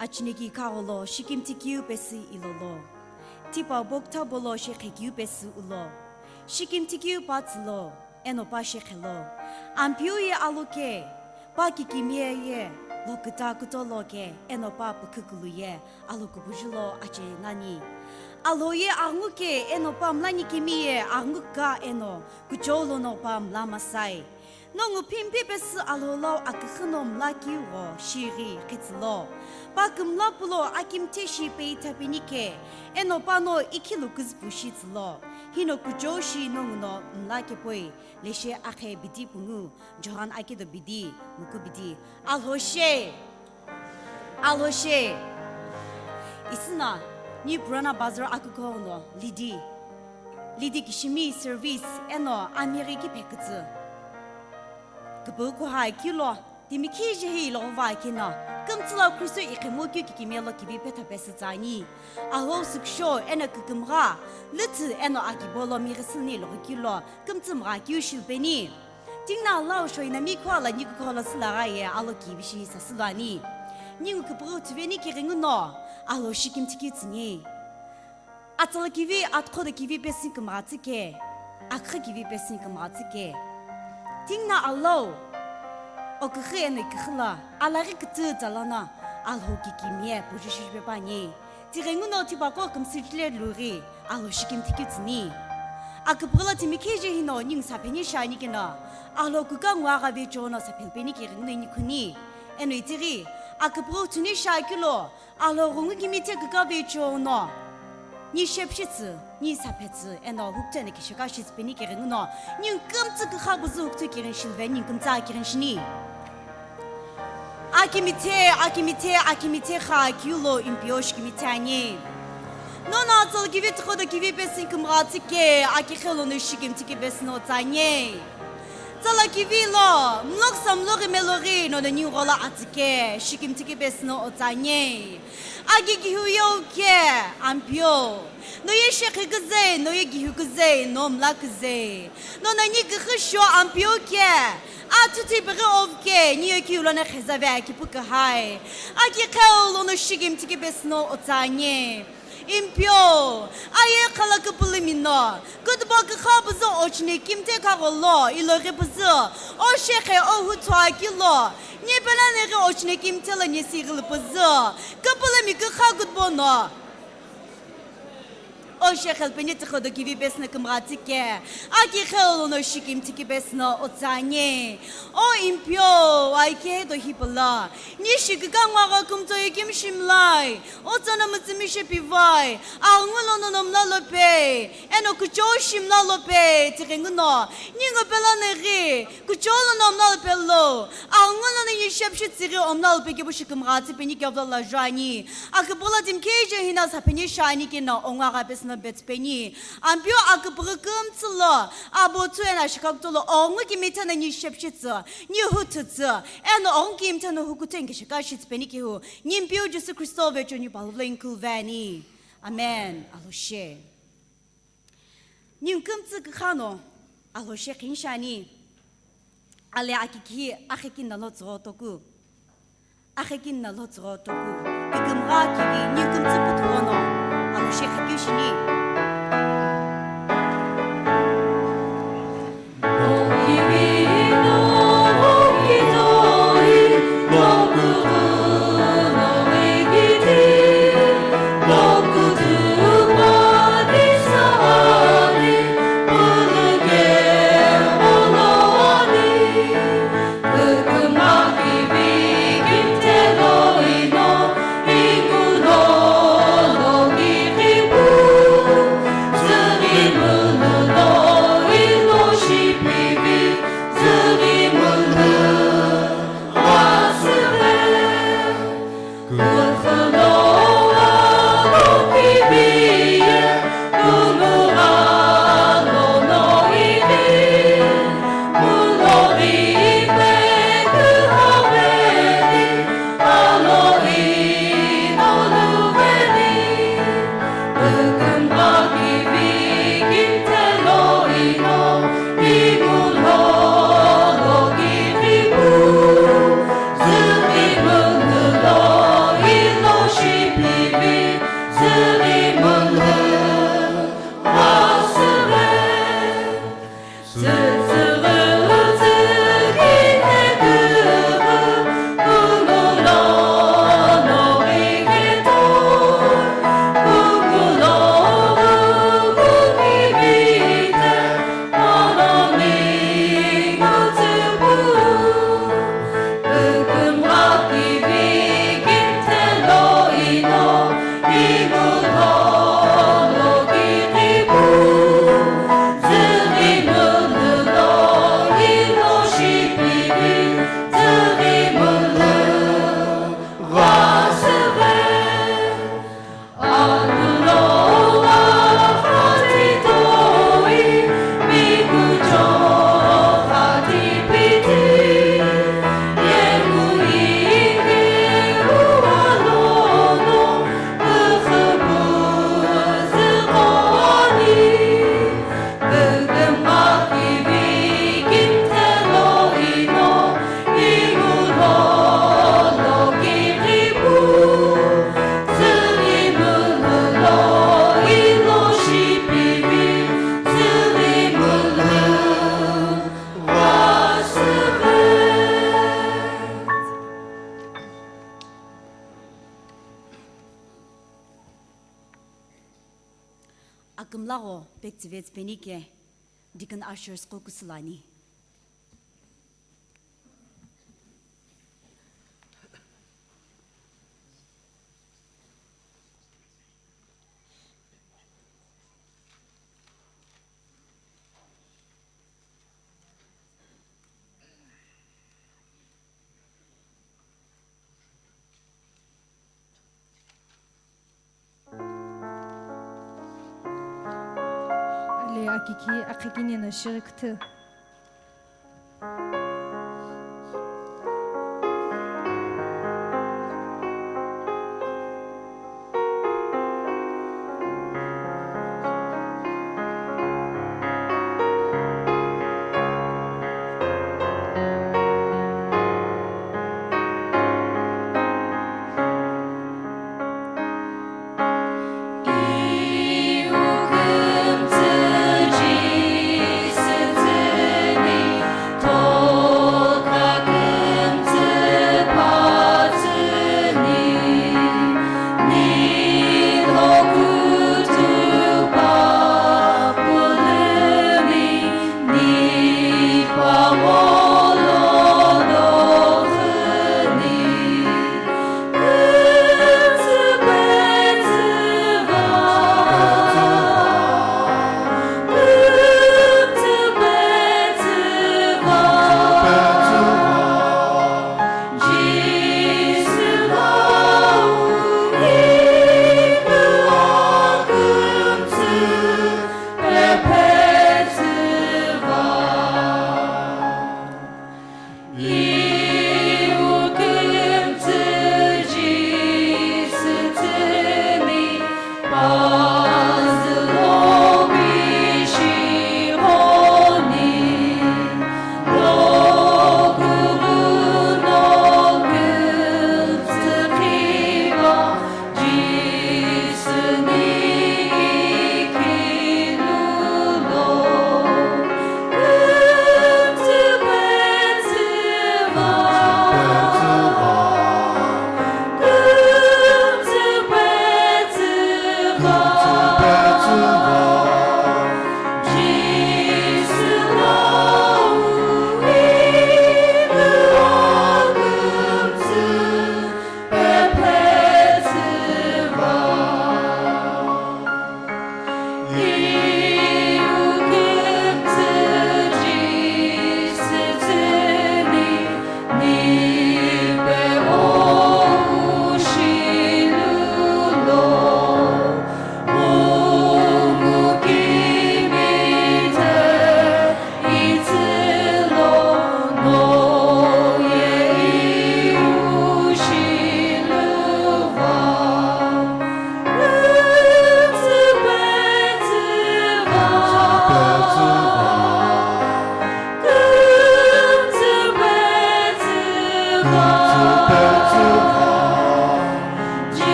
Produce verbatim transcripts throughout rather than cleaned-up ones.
Achiniki khagholo shikimthi keu pesü ilolo, thipa bokutha bolo shekhe keu pesü ulo, shikimthi keu pa tsülo, eno pa shekhe lo. Ampeu ye aloke, pa kikimiye ye, lo küta kutolo ke, eno pa pükhükulu ye, alo kubujulo ache nani. Alo ye angu ke, eno pa mlani kimi ye, angu ka eno, kuchou lono pa mla masai. Nongu phimpe pesü alo lau aküxü no mla kiu gho shighi khitsülo. Pa kümla pulo akimthe shi peitha penike, eno pa no ikhilu küzüpu shi tsülo. Hino kuchou shi nongu no mla kepoi, leshe akhe bidi pungu, Johan akedo bidi, muku bidi. Alhoshe! Alhoshe! Isina, ni Purana Bazar akukho no, lidi. Lidi kishimi service eno amiri ki phekütsü. Küpüü kuha kilo, timi khije hi ilogova kino, kümtsüla Kristo ikhemu kyu kikimelo kivi petha pesü tsani. Aho süksho eno kükümgha, lüthü eno akibolo mighisini ilogo kilo, kümtsümgha kyu shilpeni. Tingna lau shoi na mi khuala ni kukhola sülagha ye alo kivi shi sasülani. Ningu küpüü thuveni kiringu no, alo shikimthi kitsüni. Atsala kivi, atkhoda kivi pesin kümgha tsike, akha kivi pesin kümgha tsike. Tingna alou, oküxü eno iküxü la, alaghi kütü tsalana, alhou kikimiye puju shishipepani. Tighenguno tipaqo kümsüchile lughi, alhou shikimthi kitsüni. Aküpüghüla timi khije hino ningu sapheni shiani keno, alhou kuka nguagha vechono saphelpeni kighenguno inikhuni. Eno itighi, aküpüghü thuni shiakilo, Alhou ghungu kimithe küka vechono, ni shepshitsü, ni saphetsü, eno hukutene kisheka shitsüpeni kighenguno, ni kümtsü küxapuzü hukuthu kighen shilveni, ni kümtsü akighen shini. Akimithe, akimithe, akimithe kha kiulo impio shikimithe ani. Nono atsal kivi tikhodo kivi pesin kümgha tsike, akikhelo no shikimthi kipesino tsanye. Tsala kivi lo, mloksa mloghi meloghi, nono ningola atsike, shikimthi kipesino otsanye. Agi gihu yo ke, ampio. No ye shekhe küzei, no ye gihu küzei, no mla küzei. No na ni küxü sho ampio ke. Athuti bighi ov ke, ni yo ki ulone khezave akipu kahai. Aki kheu lono shigim tiki besno otsanye. Impio, aye khala küpülümi no. Kütübo küxapüzü ochine kimthe khagholo, iloghi püzü. O shekhe o huthu akilo. Ni pela neghi ochine kimthe la ni sigil püzü. Küpülümi küxa kütübo no. O shekhe lpeni tikhodo kivi pesno kümgha tsike. Aki khelo no shikim tiki pesno otsanye. O impio, aike do hipala. Ni shikika ngwa kümtso yekim shimlai. Otsana mütsümi shepivai. Angulo no nomla lope. Eno kucho shimla lope. Tighenguno. Ningo pela neghi. Kucholo no omnal pelo. Angulo no yishep shitsiri omnal pe kibu shikimgha tsipeni kyavla la jani. Akibula dimkeje hina sapeni shani kina ongwa ga pesna betpeni. Ampio akibughi kümtsülo. Abo tu ena shikaktolo ongu kimithana ni shepshitsü. Ni hututsu. Eno ongu kimithana hukuten kishika shitsipeni kihu. Nimpio Jesu Kristo ve choni palvla inkulvani. Amen. Aloshe. Ningu kümtsü kükhano, alhoshe khinshani. Ale akikhi akhekin nalo tsügho toku. Akhekin nalo tsügho toku. Kikümgha kivi ningu kümtsü puthuono, alhoshe khikishini. Akümlagho pektsüvetsü penike, Deacon Ushers qo kusülani. Ale akiki akhikini na shirikthü.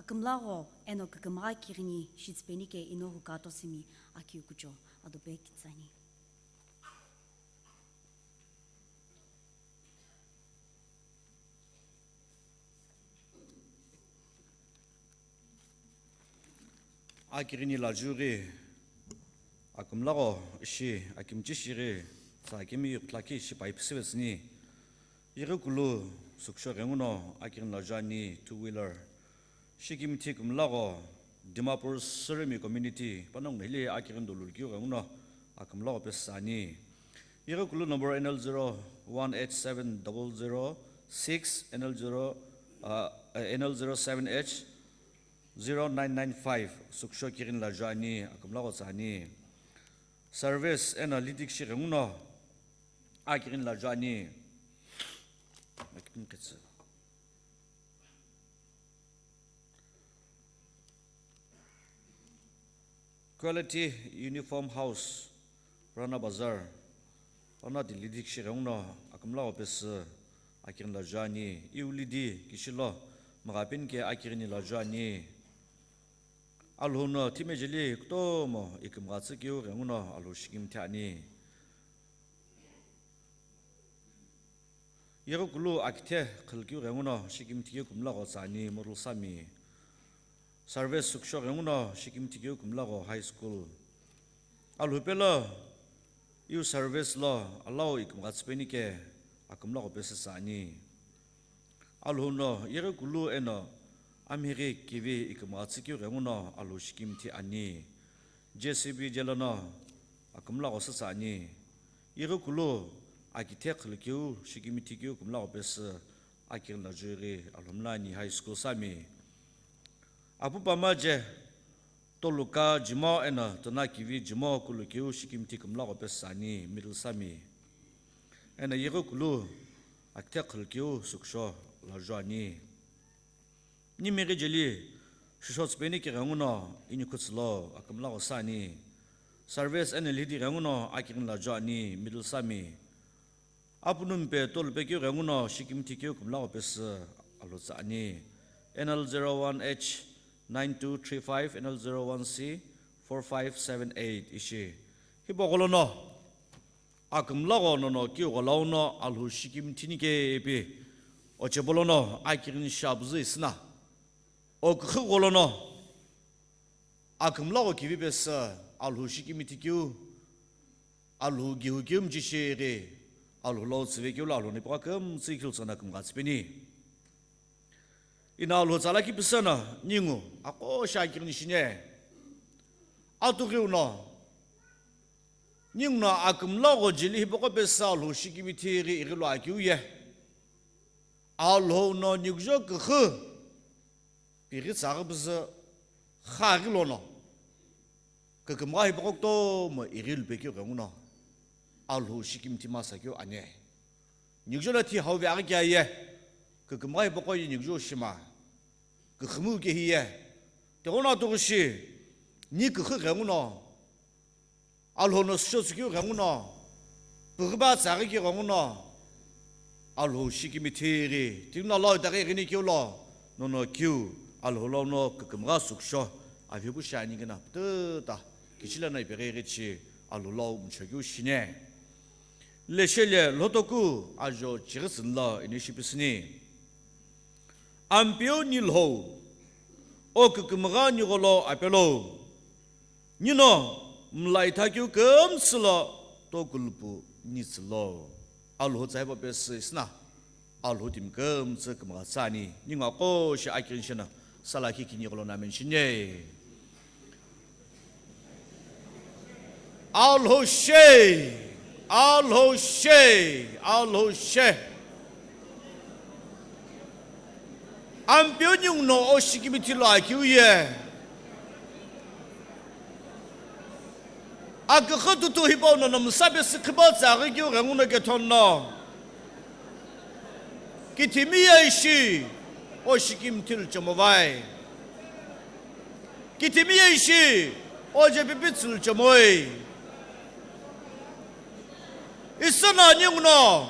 Kümlagho eno kükümgha kighini shitsüpeni ke ino huka tosümi akeu kucho adope kitsani. Akighini lajughi akümlagho ishi akimchi shighi tsakimi yukhlaki shipai phisivetsüni. Yeghikulu sükusho ghenguno akighini laju ani two wheeler. Shikimithi kümlagho Dimapur Sürümi community panongu hili akighini dolu keu ghenguno akümlagho pesü ani. Yeghikulu number N L zero one eight seven double zero six, N L zero, uh, N L zero seven H zero nine nine five, sükusho kighini laju ani, akümlagho tsü ani. Service eno lidikshi ghenguno akighini laju ani. Quality Uniform House, Purana Bazar, pano tili dikshi ghenguno akümlagho pesü akighini laju ani, iu lidi kishilo mgha penike akighini laju ani. Alhou no thimejeli kutomo ikümgha tsükeu ghenguno Alhou shikimithi ani. Yeghikulu akithe khülükeu ghenguno shikimithi keu kümlagho tsü ani, Murulsami. Service sükusho ghenguno shikimithi keu kümlagho high school. Alhou pelo iu service lo alau ikümgha tsüpenike akümlagho pesü tsü ani. Alhou no yeghikulu eno amhighi kivi ikümgha tsükeu ghenguno Alhou shikimithi ani. J C B jelono akümlagho sü tsü ani. Yeghikulu akithe khülükeu shikimithi keu kümlagho pesü akighini laju ghi Alhou mla ani, high school sami. Apu pama je toluka jimo eno tona kivi jimo kulukeu shikimithi kümlagho pesü ani, middle sami. Eno yeghikulu akithe khülükeu sükusho laju ani. Nimeghi jeli shisho tsüpenike ghenguno inikhu tsülo akümlagho sü ani. Service eno lidi ghenguno akighini laju ani, middle sami. Apunumpe tolupe keu ghenguno shikimithi keu kümlagho pesü Alhou tsü ani. N L zero one H nine two three five, N L zero one C four five seven eight ishi. Hipau gholono akümlagho nono keu gholauno Alhou shikimithini ke ipi ochebolono akighini shi abüzü isüna. O kükhu gholono akümlagho kivi pesü Alhou shikimithi keu, Alhou gihu keu mchi shighi, Alhou lau tsüve keu lo Alhou no ipegha kümtsü ikhilu tsüna kümgha tsüpeni. Ino Alhou tsala kipisü no ningu aqo shi akighini shini. Atughiu no ningu no akümlagho jeli hipaqo pesü Alhou shikimithi ghi ighilu akeu ye. Alhou no nikujo kükhu pighi tsaghi püzü khaghi lono kükümgha hipaqo kutomo ighilu pe keu ghenguno Alhou shikimithi masa keu ani. Nikujo no thi hauve aghi kea ye, kükümgha hipaqo ye nikujo shima, kükhumu kehi ye. Tighono atughu shi ni kükhu ghenguno Alhou no süsho tsükeu ghenguno, püghüba tsaghi keu ghenguno, Alhou shikimithi ghi, tighono lo itaghi ighini keu lo, nono keu, Alhou lau no kükümgha sükusho, avipu shi ani kena, pütüta, kichila no ipeghi ighichi, Alhou lau mchokeu shini. Leshele lhotoku ajo chighi tsünlo ino ishi pisüni. Ampeu ni Lhou, o kükümgha ni gholo apelo, nino mla itha keu kümtsü lo tokulupu ni tsülo. Alhou tsa hipau pesü isüna, Alhou timi kümtsü kümgha tsü ani, ningu aqo shi akighini shino, sala kikini gholo na mention ye. Alhou she, Alhou she, Alhou she. Ampeu ningu no o shikimithi lo akeu ye. Akükhu tutu hipau nono msa pesü khipau tsaghi keu ghenguno kethono. Kithimi ye ishi, o shikimithi lo chomoi. Kithimi ye ishi, o J P P tsü lo chomoi. Isüna ningu no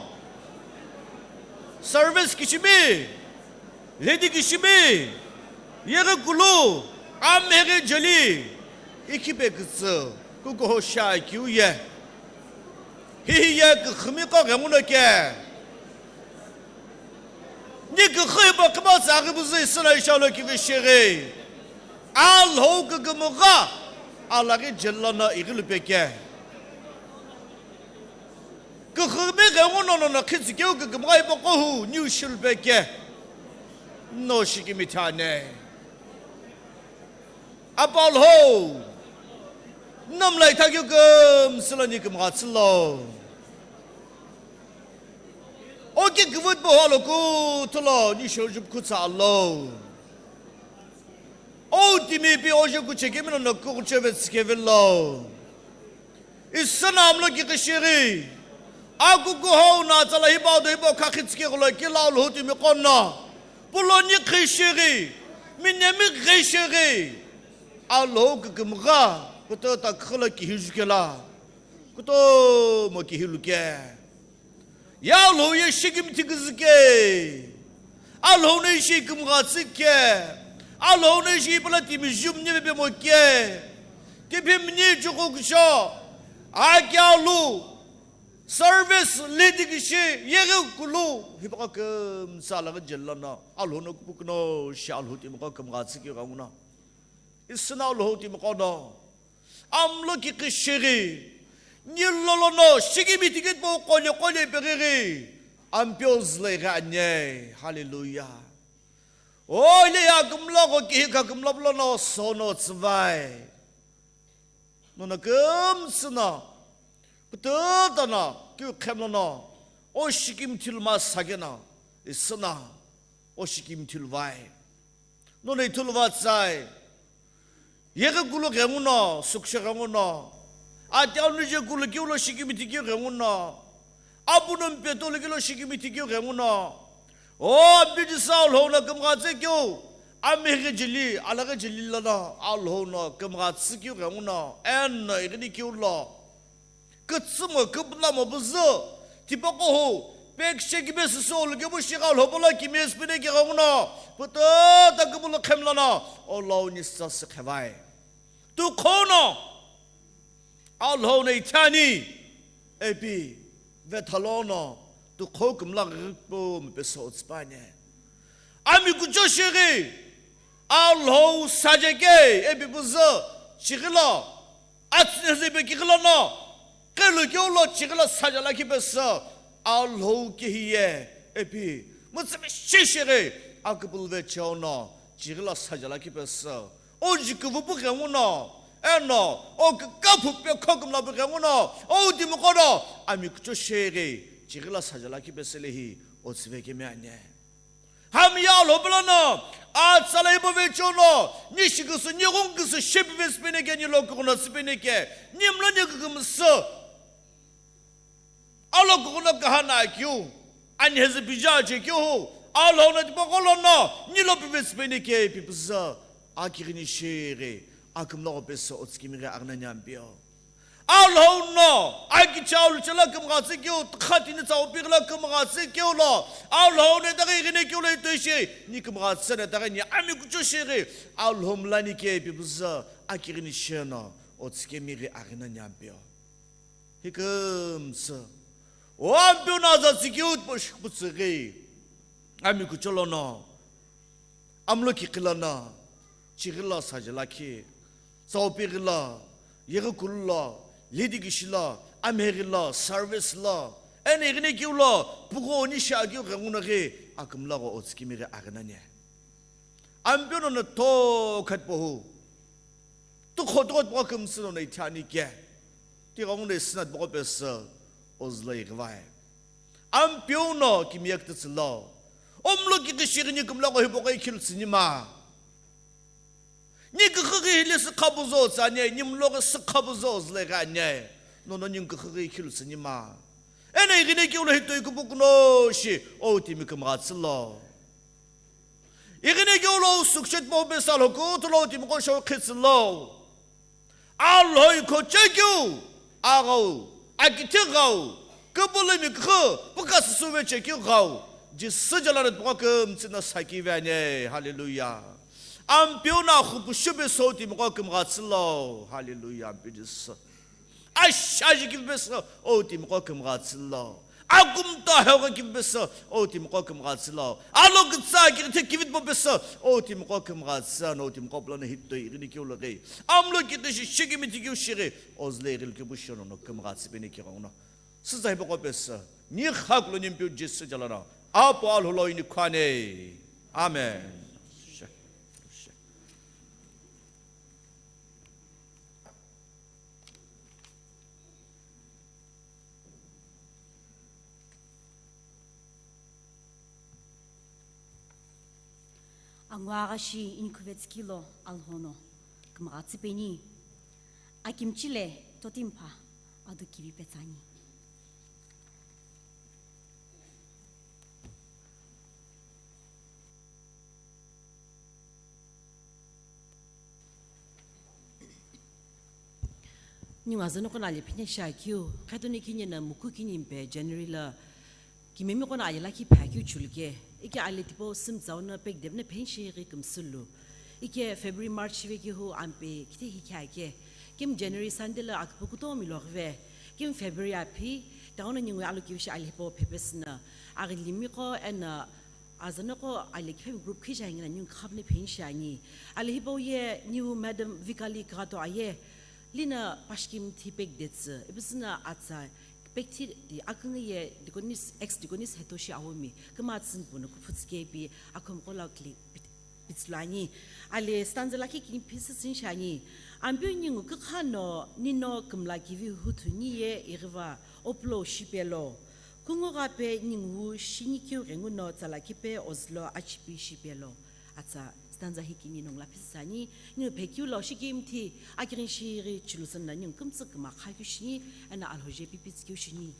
service kishimi, ledi kishimi, Yeghi kulu, amheghi jeli, ikhipe kütsü, kukuho shiakeu ye. Hihi ye küxümi qo ghenguno ke. Ni küxü hipau qhipa tsü aghi püzü isüna ishalo kivi shighi. Alhou kükümgha, alaghi jeli lono ighilu peke. Küxümi ghenguno nono khitsükeu kükümgha hipaqo hu, niu shilu peke. No shikimithi ani. Apa Alhou, no mla ithakeu kümsü lo ni kümgha tsülo. Oke küvü tipau alo kuthulo, ni shouju pukhu tsü alo. O timi pi oje kuchekemi nono kukucheve tsikevelo. Isüna amlo ki kishighi. Akukuhou no tsala hipau do hipau khakhi tsike kulo kila Alhou timi qo no. Pulo ni kishighi. Minemi kishighi. Alhou kükümgha. Kuto ta khülo kihi jukela. Kutomo kihi luke. Ye Alhou ye shikimithi küzü ke. Alhou no ishi kümgha tsü ke. Alhou no ishi ipala timi jum ni bebe mo ke. Tiphi mini chuku kusho. Aki alu. Service lidi kishi yeghi kulu. Hipaqo kümsü alaghi jeli lono. Alhou no kupukuno shi Alhou timi qo kümgha tsü ke ghenguno. Isüna Alhou timi qo no. Amlo ki kishighi, nilo lono shikimithi ke tipau qole qole peghi, Ampeu zülo ighi ani. Hallelujah. O ile ye akümla qo kihi kükümla pulono sono tsüvai. Nono kümsü no, kututa no, kiu khemlono, o shikimithi lu ma sakeno, isüna, o shikimithi lu vai. Nono ithulu va tsai. Yeghi kulu ghenguno, sukshe ghenguno. Ati aunuje kulu kiu lo shikimithi kiu ghenguno. Apu no mpeto lo kiu lo shikimithi kiu ghenguno. O, Ampeu Jisü Alhou no kümgha tsü kiu. Amheghi jeli, alaghi jeli lono, Alhou no kümgha tsü kiu ghenguno. Eno ighini kiu lo. Kütsümo küpülamo püzü, tipaqo hu, pekishe kibe süsü olu kepu shighi Alhou pülo kimiye süpeni ke ghenguno, pututa küpülo khemlono, Alhou ni sasü khevai. Tuqhono, Alhou no ithani, epi, vethalono, tuqho kümla ghighipu mipesü otsüpani. Ami kucho shighi, Alhou sajake, epi püzü, chighilo, atsüne zübe kighilo no, qhelu keu lo chighilo saja lakhi pesü, Alhou kihiye, epi, mütsümi shishighi, aküpülüve cheo no, chighilo saja lakhi pesü, o jiküvü pu ghenguno, eno, o kükaphu pekho kümla pu ghenguno, o timiqo no, ami kucho shighi, chighilo saja lakhi pesü lehi, otsüve kemi ani. Hami ye Alhou pülono, atsala ipo vechono, ni shiküsü, ni ghungküsü, shepi ve süpeni ke, ni lokughuno süpeni ke, ni mlo ni kükümsü. Alokughuno kahana keu, ani hezü pija che keu hu, Alhou no tipaqo lono, ni lo pive süpeni ke, pi püzü, akighini shighi, akümla gho pesü, otsikimi ghi aghinani Ampeu. Alhou no, akicha alu chela kümgha tsü keu, tikha tini tsa upi ghila kümgha tsü keu lo, Alhou no itaghi ighini keu lo itoishi, ni kümgha tsü no itaghi ni ami kucho shighi, Alhou mlani ke pi püzü, akighini sheno, otsikemi ghi aghinani Ampeu. Hi kümsü, o Ampeu no aza tsü keu, push, putsüghi, ami kucho lono, Amlo ki qhilana, chighila sajala khi, tsaopi ghila, yeghi kulu la, lidi kishi la, amhe ghila, service la, eno ighine keu la, pugho ni shi akeu ghenguno ghi, akümla gho otsikimi ghi aghinani. Ampeu no no tokhat pohu. Tukho tokhat pohu kümsü no no ithani ke. Tighenguno isinat pogho pesü, ozüla ighivai. Ampeu no kimiye kütütsü lo. Omlo ki kishi ghi ni kümla gho hipogho ikhilu tsünima. Ni küxü ghi hile sükha puzo tsü anye, ni mlo ghi sükha puzo züle ghi anye. Nono ni küxü ghi ikhilu tsünima. Eno ighine keu lo hitoi kupukuno shi, o timi kümgha tsü lo. Ighine keu lo sükchet mo pesü lo kuthu lo timi ko shou khitsü lo. Alhoi khoche keu, aghau, akithi ghau, küpülümi kükhu, pükasüsü veche keu ghau, Jisü jala rütpokho kümtsü no saki ve anye. Hallelujah. Ampeu no axu pushu pesü o timiqo kümgha tsülo. Hallelujah, Ampeu Jisü. Ashaji kivi pesü o timiqo kümgha tsülo. Akumta hewgha kivi pesü o timiqo kümgha tsülo. Alo kütsa kirithe kivi tipau pesü o timiqo kümgha tsüno, o timiqo pulano hitoi ighini keu loghi. Amlo kiqi shi shikimi tikeu shighi, ozüle ighili kepu shono no kümgha tsüpeni kighenguno. Sütsa hipaqo pesü, ni khakulo ni Ampeu Jisü chalano, Apu Alhou lo ini khwane. Amen. Anguagha shi ini khuvetsu kilo Alhou no kümgha tsüpeni. Akimchile totimpha adu kivi petsani. Ningu azünoqo no ali phine shiakeu, khaitoni kini na muku kini mpe January la kimemiqo no ali lakhi phe akeu chuluke. Ike ali tipau sümtsau no pekdep no phenshi ghi kümsülu. Ike February, March shive kehu ampe kithe hi khe ake. Kim January Sunday la aküpü kutomo ilo ghive. Kim February aphi, taono ningu alo kivishi ali hipau phepesü na. Aghilimiqo eno azünoqo ali kiphemi group khija ingina ningu khapne phenshi ani. Ali hipau ye ningu Madam Vikali Kato aye. Lina pashikimthi pekdetsü. Ipisü na atsa pekthi di aküngü ye deaconess, ex deaconess Hetoshi Aomi. Küma tsünpu no kuphutsü kepi akhomqo lo kli pit-, pitsülani. Ali stanza lakhi kini phisü sünshani. Ampeu ningu kükha no nino kümla kivi huthu niye ighiva opulo shipelo. Kungugha pe ningu shinikeu ghenguno tsala kipe ozülo achipi shipelo. Atsa stanza hi kini nongu la phisü sani. Ningu phekeu lo shikimthi akirin shiri chilusü na ningu kümtsü küma khakeu shini, eno Alhou je pipitsükeu shini.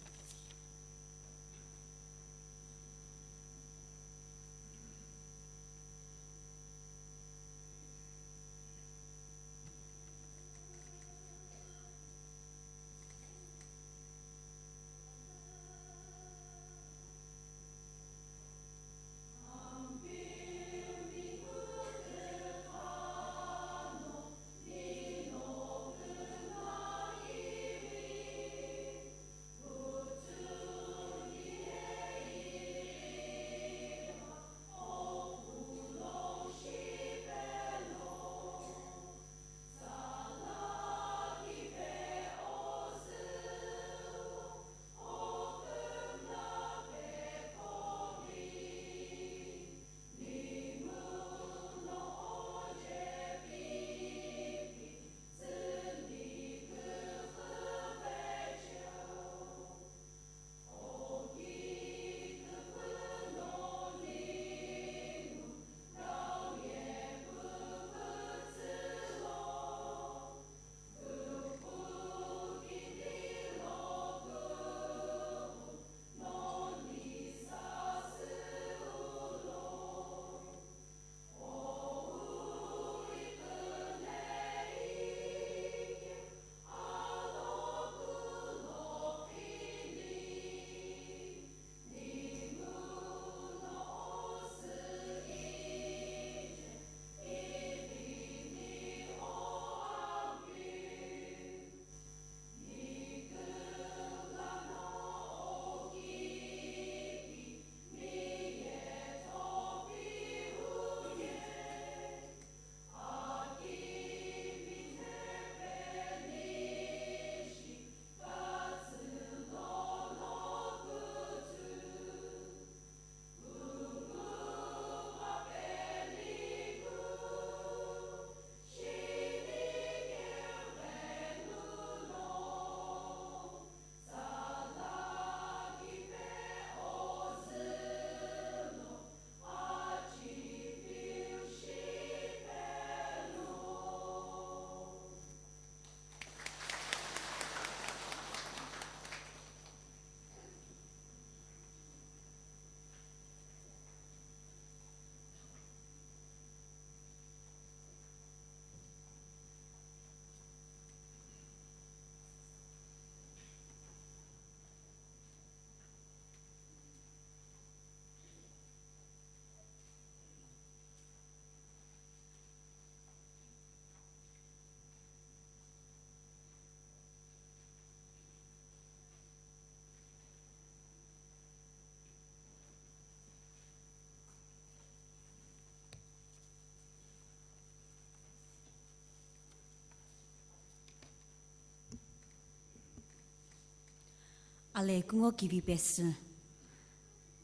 Ale kungo kivi pesü,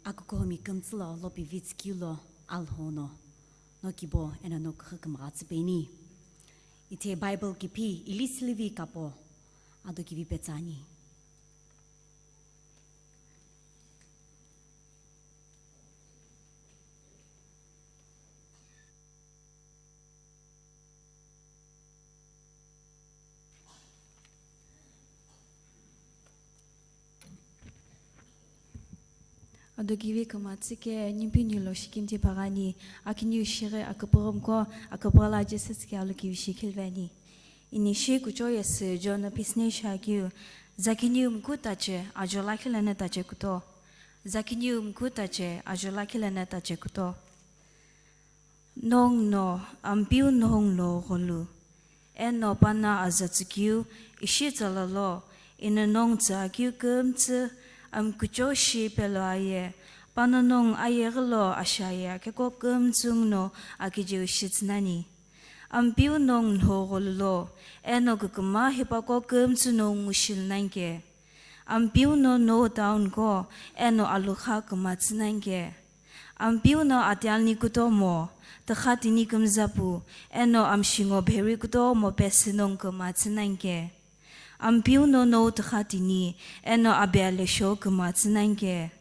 akukuhumi kümtsü lo lopi vitskeu lo Alhou no, no kibo eno no küxü kümgha tsüpeni. Ithe Bible kipi ili silivi kapo ado kivi petsani. Ado kivi kümtsü ke nimpinilo shikimthi pagani, akiniu shighi aküpüghümko aküpüghüla Jisas ke alo kivi shi khilveni. Ini shi kucho yesü John pisne shakeu, zakiniu mku tache ajo lakhi lana tache kuto. Zakiniu mku tache ajo lakhi lana tache kuto. Nong no Ampeu nong lo gholu, eno pano azatsükeu ishi tsala lo, ino nong tsü akeu kümtsü amkucho shi pelo aye, pano nong ayeghi lo ashaye akeko kümtsü nguno akijeu shitsü nani. Ampeu nong nho gholu lo, eno küküma hipaqo kümtsü no ngushilnanke. Ampeu no no town ko, eno alukha kümtsü nanke. Ampeu no atialni kutomo, tükha tini kümzapu, eno amshingo pheri kutomo pesü nong kümtsü nanke. Ampeu no no tükha tini, eno abe alesho kümtsü nanke.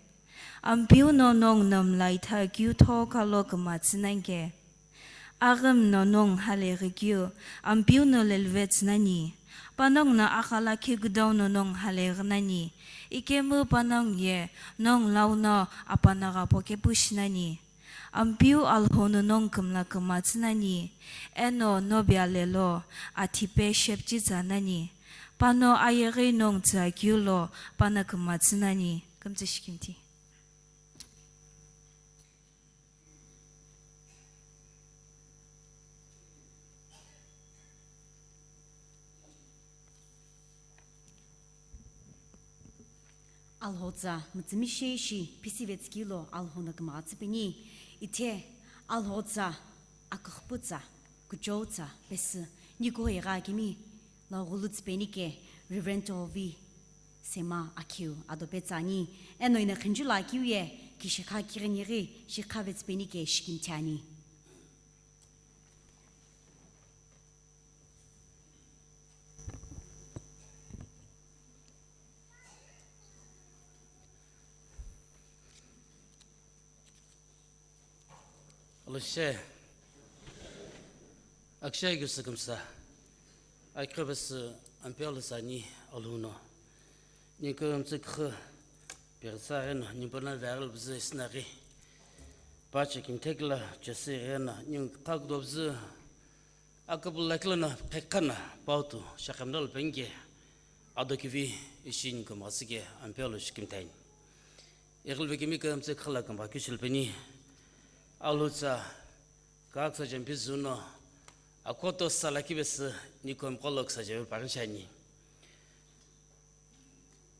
Ampeu no nong no mla itha keu tho kalo kümtsü nanke. Aghüm no nong hale ghikeu, Ampeu no lelvetsü nani. Panongu no akhala khe küdau no nong hale ghinani. Ikemu panongu ye nong lau no apanagha pokepu shinani. Ampeu Alhou no nong kümla kümtsü nani. Eno no biale lo athipe shepchi tsa nani. Pano ayeghi nong tsü akeu lo pano kümtsü nani. Kümtsü shikimthi. Alhou tsa mütsümishei shi pisivetskeu lo Alhou no kümgha tsüpeni, ithe Alhou tsa aküxüpü tsa, kuchou tsa pesü, nikuho igha akimi, Laghulu tsüpeni ke Reverend Tovi Sema akhiu ado petsani, eno ina khinjula akeu ye kishikha kirinighi shikha vetsüpeni ke shikimthi ani. Alo she. Akshay Gusukümsa. Akhivesü Ampeu lo tsüni Alhou no. Nikümtsü kükhu pirsa eno nimpuna viral bzü isinaghi. Pache kinthekla chesi eno ninkha kudobzü. Akübüla kila no khekhana pautu shakhamdal penge ado kivi ishi nikümtsü ke Ampeu lo shikimthi ani. Ighilvekimi kümtsü khala kümba kishilpeni. Alhou tsa kaksa jempi zuno akoto sala kivesü nikom kolok sa jempi parin shani.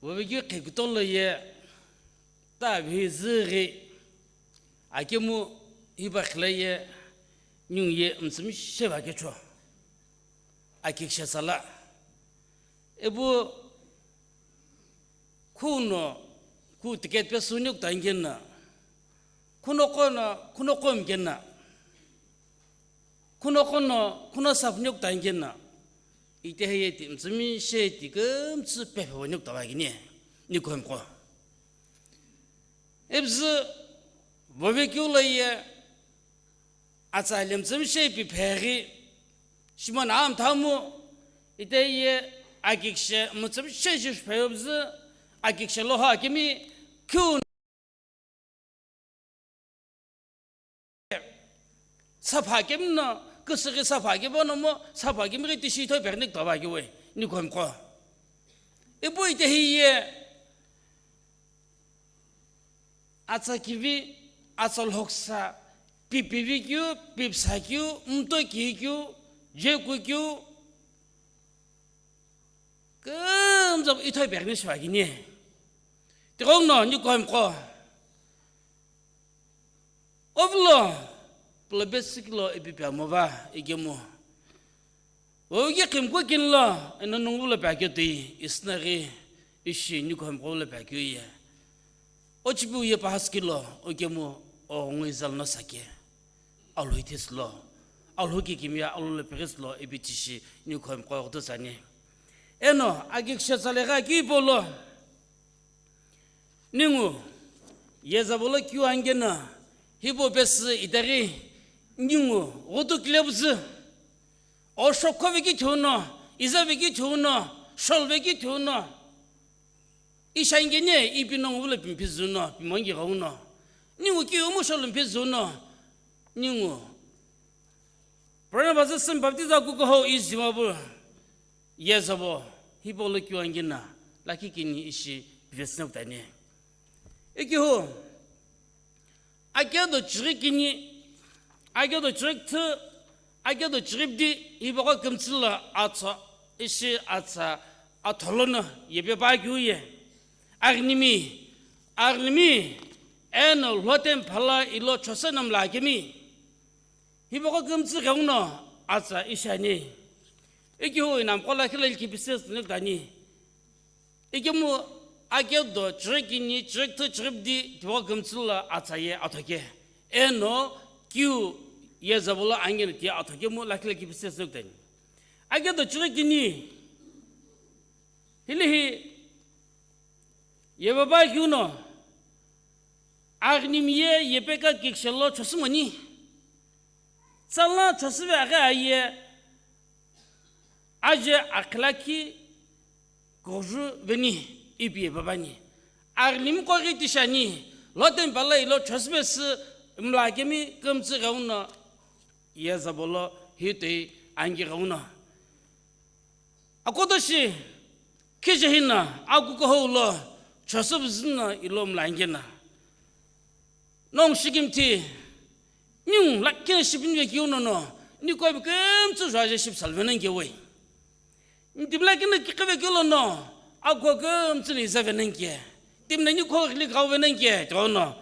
Vovegi khekutolo ye ta vizighi akemu hiba khila ye nyung ye mtsümisheva kecho. Akikisha sala. Ebu Khuno, khu ticket pe suniu kutangena. Khuno kono, khuno komkena. Khuno kono, khuno sapniu kutangena. Ite heye ti mtsümi she ti kümtsü pepe voniu kutavakini. Nikomko. Ebzü vovekeu lo ye Atsa lemtsümshe ipi pheghi, shimon amthamu, ite ye akikishe mütsümshe ishi pheyobzü, akikishe loho akimi, kyu sapha akimi no, küsüghi sapha akimi no mo, sapha akimi ghi tishi ithoi pheghi nikutava akiwe, nikomko. Ipu ite hiye, Atsa kivi, atsa lhoksa, pipivi keu, pipsa keu, mto ki keu, jeku keu, kümtsü ithoi pekni shiva kini. Tighenguno, nikomko. Ovlo, pulo besi kilo ipi pemova, ikemu. Ogi kimku kinlo, eno nungu lo peketui, isnaghi, Ishi nikuhami qo lo pekeu ye. Ochipu ye pahas kilo, okemu o ngui zal no sake. Alhu itis lo. Alhu ki kimia alhu lo pekis lo, ipi tishi nikuhami qo oqto sani. Eno, agik shetsa le gha ki polo. Ningu, yezabolo kiu angena, hipo pesi itari, ningu, ghutu kilebuzi. O shokho veki thuno, iza veki thuno, shol veki thuno. Ishangene, ipi nongu vula pimpi zuno, pimongi gauno. Ningu ki umu shol mpi zuno, ningu. Purana baza sim baptiza kuko ho izi mabu. Yezabo, hipo lo kiu angena, lakhi kini ishi vesna utani. Ikihu, akedo chirikini, akedo chirikthi, akedo chiripdi, hipoko kümtsüla atsa, ishi atsa, atholono, yepe pa kiu ye. Agnimi, agnimi, eno lotem phala ilo chosenam la kemi. Hipoko kümtsü keuno atsa ishani. Ikihu inam kola khila ilki bises nuk dani. Ikemu akedo chirikini, chirikthi, chiripdi, tipoko kümtsü la atsa ye athoke. Eno kiu yezabolo angena ti athoke mu lakhi lakhi bises nuk dani. Akedo chirikini. Hilihi Ye baba kiuno, agnim ye yepeka kikshelo chosumoni. Tsala chosüve aghi aye, aje akhilakhi koju veni ipi ye babani. Agnim koghi tishani, lotem pala ilo chosüve sü mla kemi kümtsü gauno, ye zabolo hitoi angi gauno. Akotoshi, khije hina, akuko houlo, chosübüzüna ilo mlangena. Nong shikimthi, ning lakkena shipinve kiunono, nikobi kümtsü juaje shipsalvenange wei. Ntimlakena kikive kiulono, ako kümtsü ni izavenange. Timna niko ghili gauvenange, tono.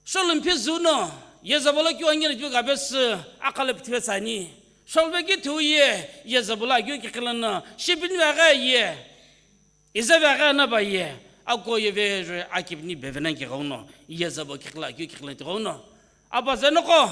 Sholum phi zuno, ye zabala keu angena keu gabesü, akhala pithive tsani. Sholve ki thu ye, ye zabala keu kikhilana, shipinve agha ye. Izave agha na ba ye, ako ye vejwe akipni bevenange gauno, ye zabo kikhila keu kikhila ti gauno. Aba zenoko,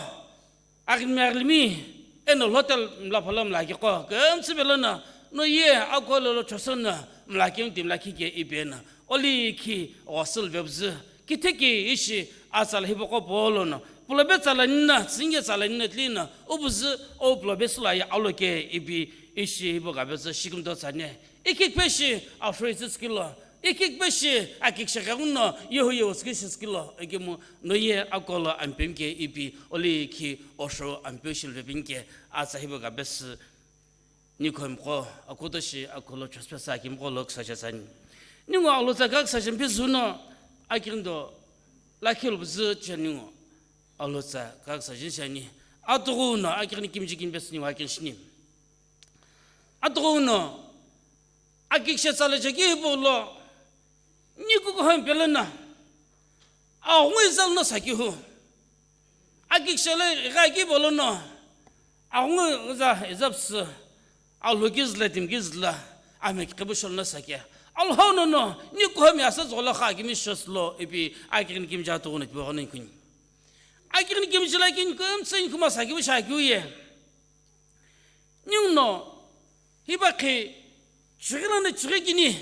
Aghinmi aghinmi, eno hotel mla phala mla kiqo, kümtsü belona, no ye, ako lolo chosona, mla kemti mla kike ibena, oli ki, osil vebzü, kitheki ishi, asal hiboko polono, pulobe tsala nina, tsinge tsala nina tlina, ubzü, o pulobe sula ya aloke ibi, ishi hibo gabezü, shikimdo tsane, ikik peshi, afroisis kilo, ikik peshi, akik shekaguno, yehu yehu skishi skilo, ekimu, no ye akolo ampemke ipi, oli ki osho ampeshi lvepinke, atsa hibo gabesü, nikhomko, akutoshi, akolo chospesa, kimko lok sachasani. Ningo alotsa kak sachimpi zuno, akindo, lakil bzü chaningo, alotsa kak sachishani, atuguno, akini kimji kimbes ningo akin shini. Atuguno, Akik shetsala cheki hipau lo, niku kuhami pelena, aghungu izal no sakihu. Akik shela ighaki polono, aghungu iza izapsü, alhukizla timkizla, amekhibu sholno sakia. Alhau nono, niku kuhami asa zogolo kha kimi shoslo, ipi akik ni kimja tuguno kibogono kuni. Akik ni kimjila kin kumtsin kuma sakibu shakiu ye. Ninguno, hibakhi, chigilano chigikini,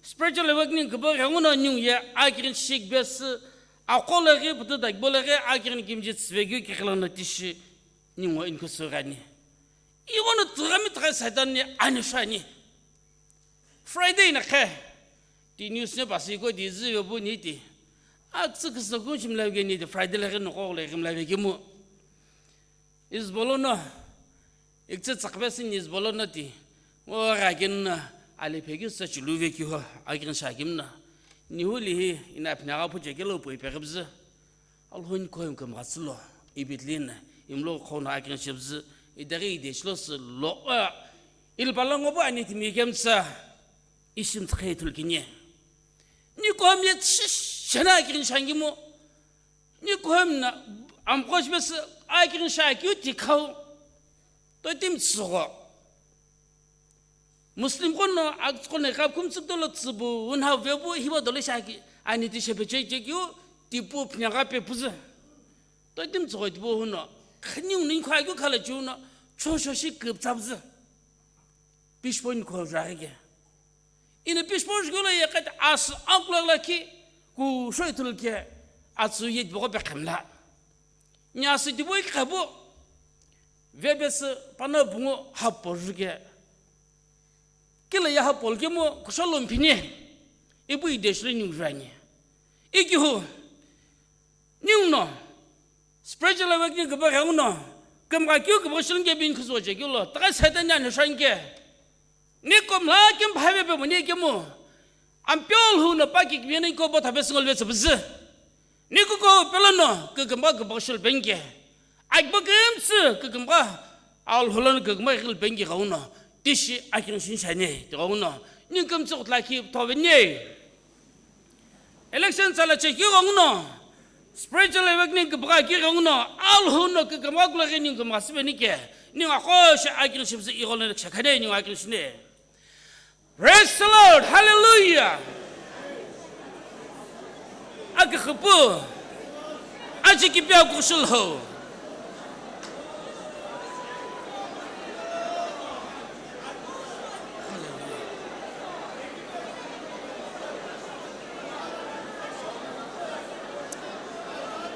spiritual awakening kibo ghenguno ningu ye akirin shik besi, akolegi, putu dagbolegi, akirin kimji tsvegyu kikhilano tishi, ningu inkusu gani. Iwono tugami tugai Satan ni ani shani. Friday na khe, ti news ne pasi ko di zi yobu ni ti. Aksü kisa kun shimla geni ti Friday legi noko legi mla gemu. Izbolono, iktsü tsakbesi ni izbolono ti, o ghakin na, ali phegi sa chulu ve kiho, akin shakim na. Nihu lihi, ina apni aga phu chekelo pui pekibzi. Alhun koim kam gatsilo, ibitlin, imlo khona akin shibzi, idari ide shlo si lo, il palango bo ani timi kemsa, ishim tkhei tulkinye. Ni kom yet shana akin shangimu. Ni kohemna amqosh bes akirin sha kiu tikhau. Totim tsugo. Muslim qo no aktsüqo no iqaphu kümtsü kutomo tsübu unhau vepu hipau dolo shi aki ani ti shepe chechekeu tipu phinagha pepuzü. Toitimi tsüghoi tipu huno khiniu ningu kha keu khala chiu no chosho shi küptsapuzü. Pishpo ni kho jaghi ke. Ina pishpo jugolo ye qet as akula lakhi ku shoi thul ke atsu ye tipu ko pe khamla. Nya si tipu ikhabu. Vebesü pana bungu hapo juke. Kila ya hapo kemu kushalo mphine. Ipu ideshli ningu jani. Ikihu. Ningu no. Spiritual awakening kaba ghengu no. Kemga kiu kaba shilnge bin khuzo je kiu lo. Taka Satan ya ne shanke. Ni komla kem phave pe muni kemu. Ampeu Alhou no pa kikimiye ni ko bo thape singol ve tsüpüzü. Ni kuko pelo no kükümba kükümba shil penke. Akiba kümtsü kükümba Alhou lono kükümba ighil penke gau no. Tishi aking shin shane ti gau no. Ni kümtsü kutla ki thobe ne. Election tsala che ki gau no. Spiritual awakening kükümba ki gau no. Alhou no kükümba kula ki ni kükümba sibe ni ke. Ni ngakho shi aking shibzi ighol no shakane ni aking shine. Praise the Lord. Hallelujah. Akikhipu. Achikipia kushul ho.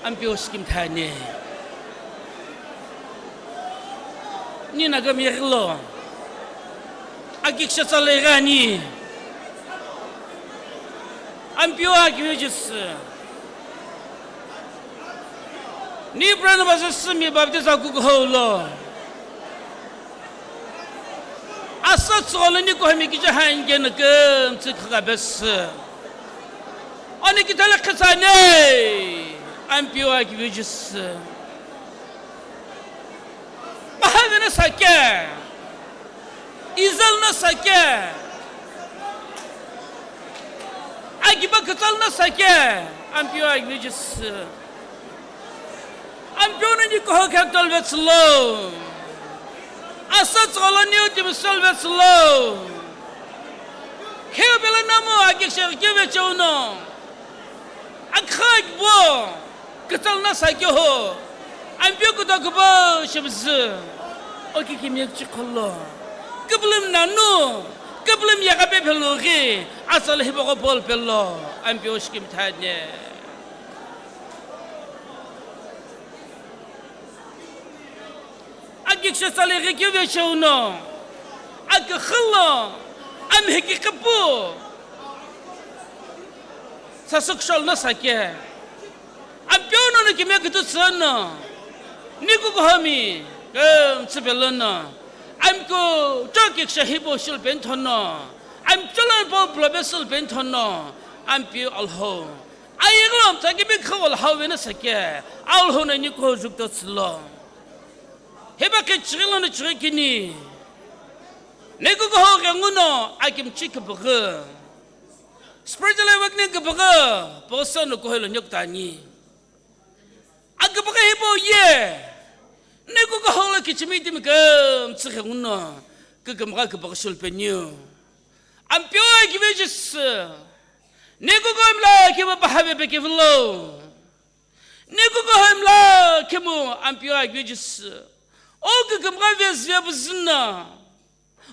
Ampeu shikim thani. Ni na gam yegilo. Akik shatsa le gani. Ampeu akiwe jis. Ni brand basa simi baptize aku holo. Asa tsolo ni ko hami kija hange na kem tsik khabes. Ani kitale khitsane. Ampeu akiwe jis. Bahavena sake. Izalna sake. Akiba katsalna sake. Ampeu akiwe jis. Ampeu no ni koho khe tolvetslo. Asa tsolo ni utimi solvetslo. Kheu bela namo akik shekhe vecheuno. Akha akibo. Katsalna sake ho. Ampeu kudo kubo shibzi. Oki kimyek chikholo. Kiblem nanu. Kiblem yakape phelo ghi. Asal hiboko bol pelo. Ampeu shikim thane. Akik shetsale ghi kivecheuno. Akikhilo. Amhiki kipu. Sasuk sholna sake. Ampeu no no kime kutu tsüno. Ni kukuhomi. Kem tsüpelono. Amku chokik shahibo shul pen thono. Amchulon po blobe shul pen thono. Ampeu Alhou. Ayiglo tsaki bi khawal hawena sake. Alhou no ni ko jukto tslo. Heba ke chigilo no chigikini. Ni kukuho ghenguno akim chik bugü. Spiritual awakening kipaka, pokosano kuhoilo nyokutani. Akipaka hipau ye. Ni kukuholo kichimi timi kümtsü ghenguno. Kükümgha kipaka shulpeniu. Ampeu akive Jisü. Ni kukuhomla kiva pahave pe kivilo. Ni kukuhomla kimu Ampeu akive Jisü. O kükümgha vezüve püzüna.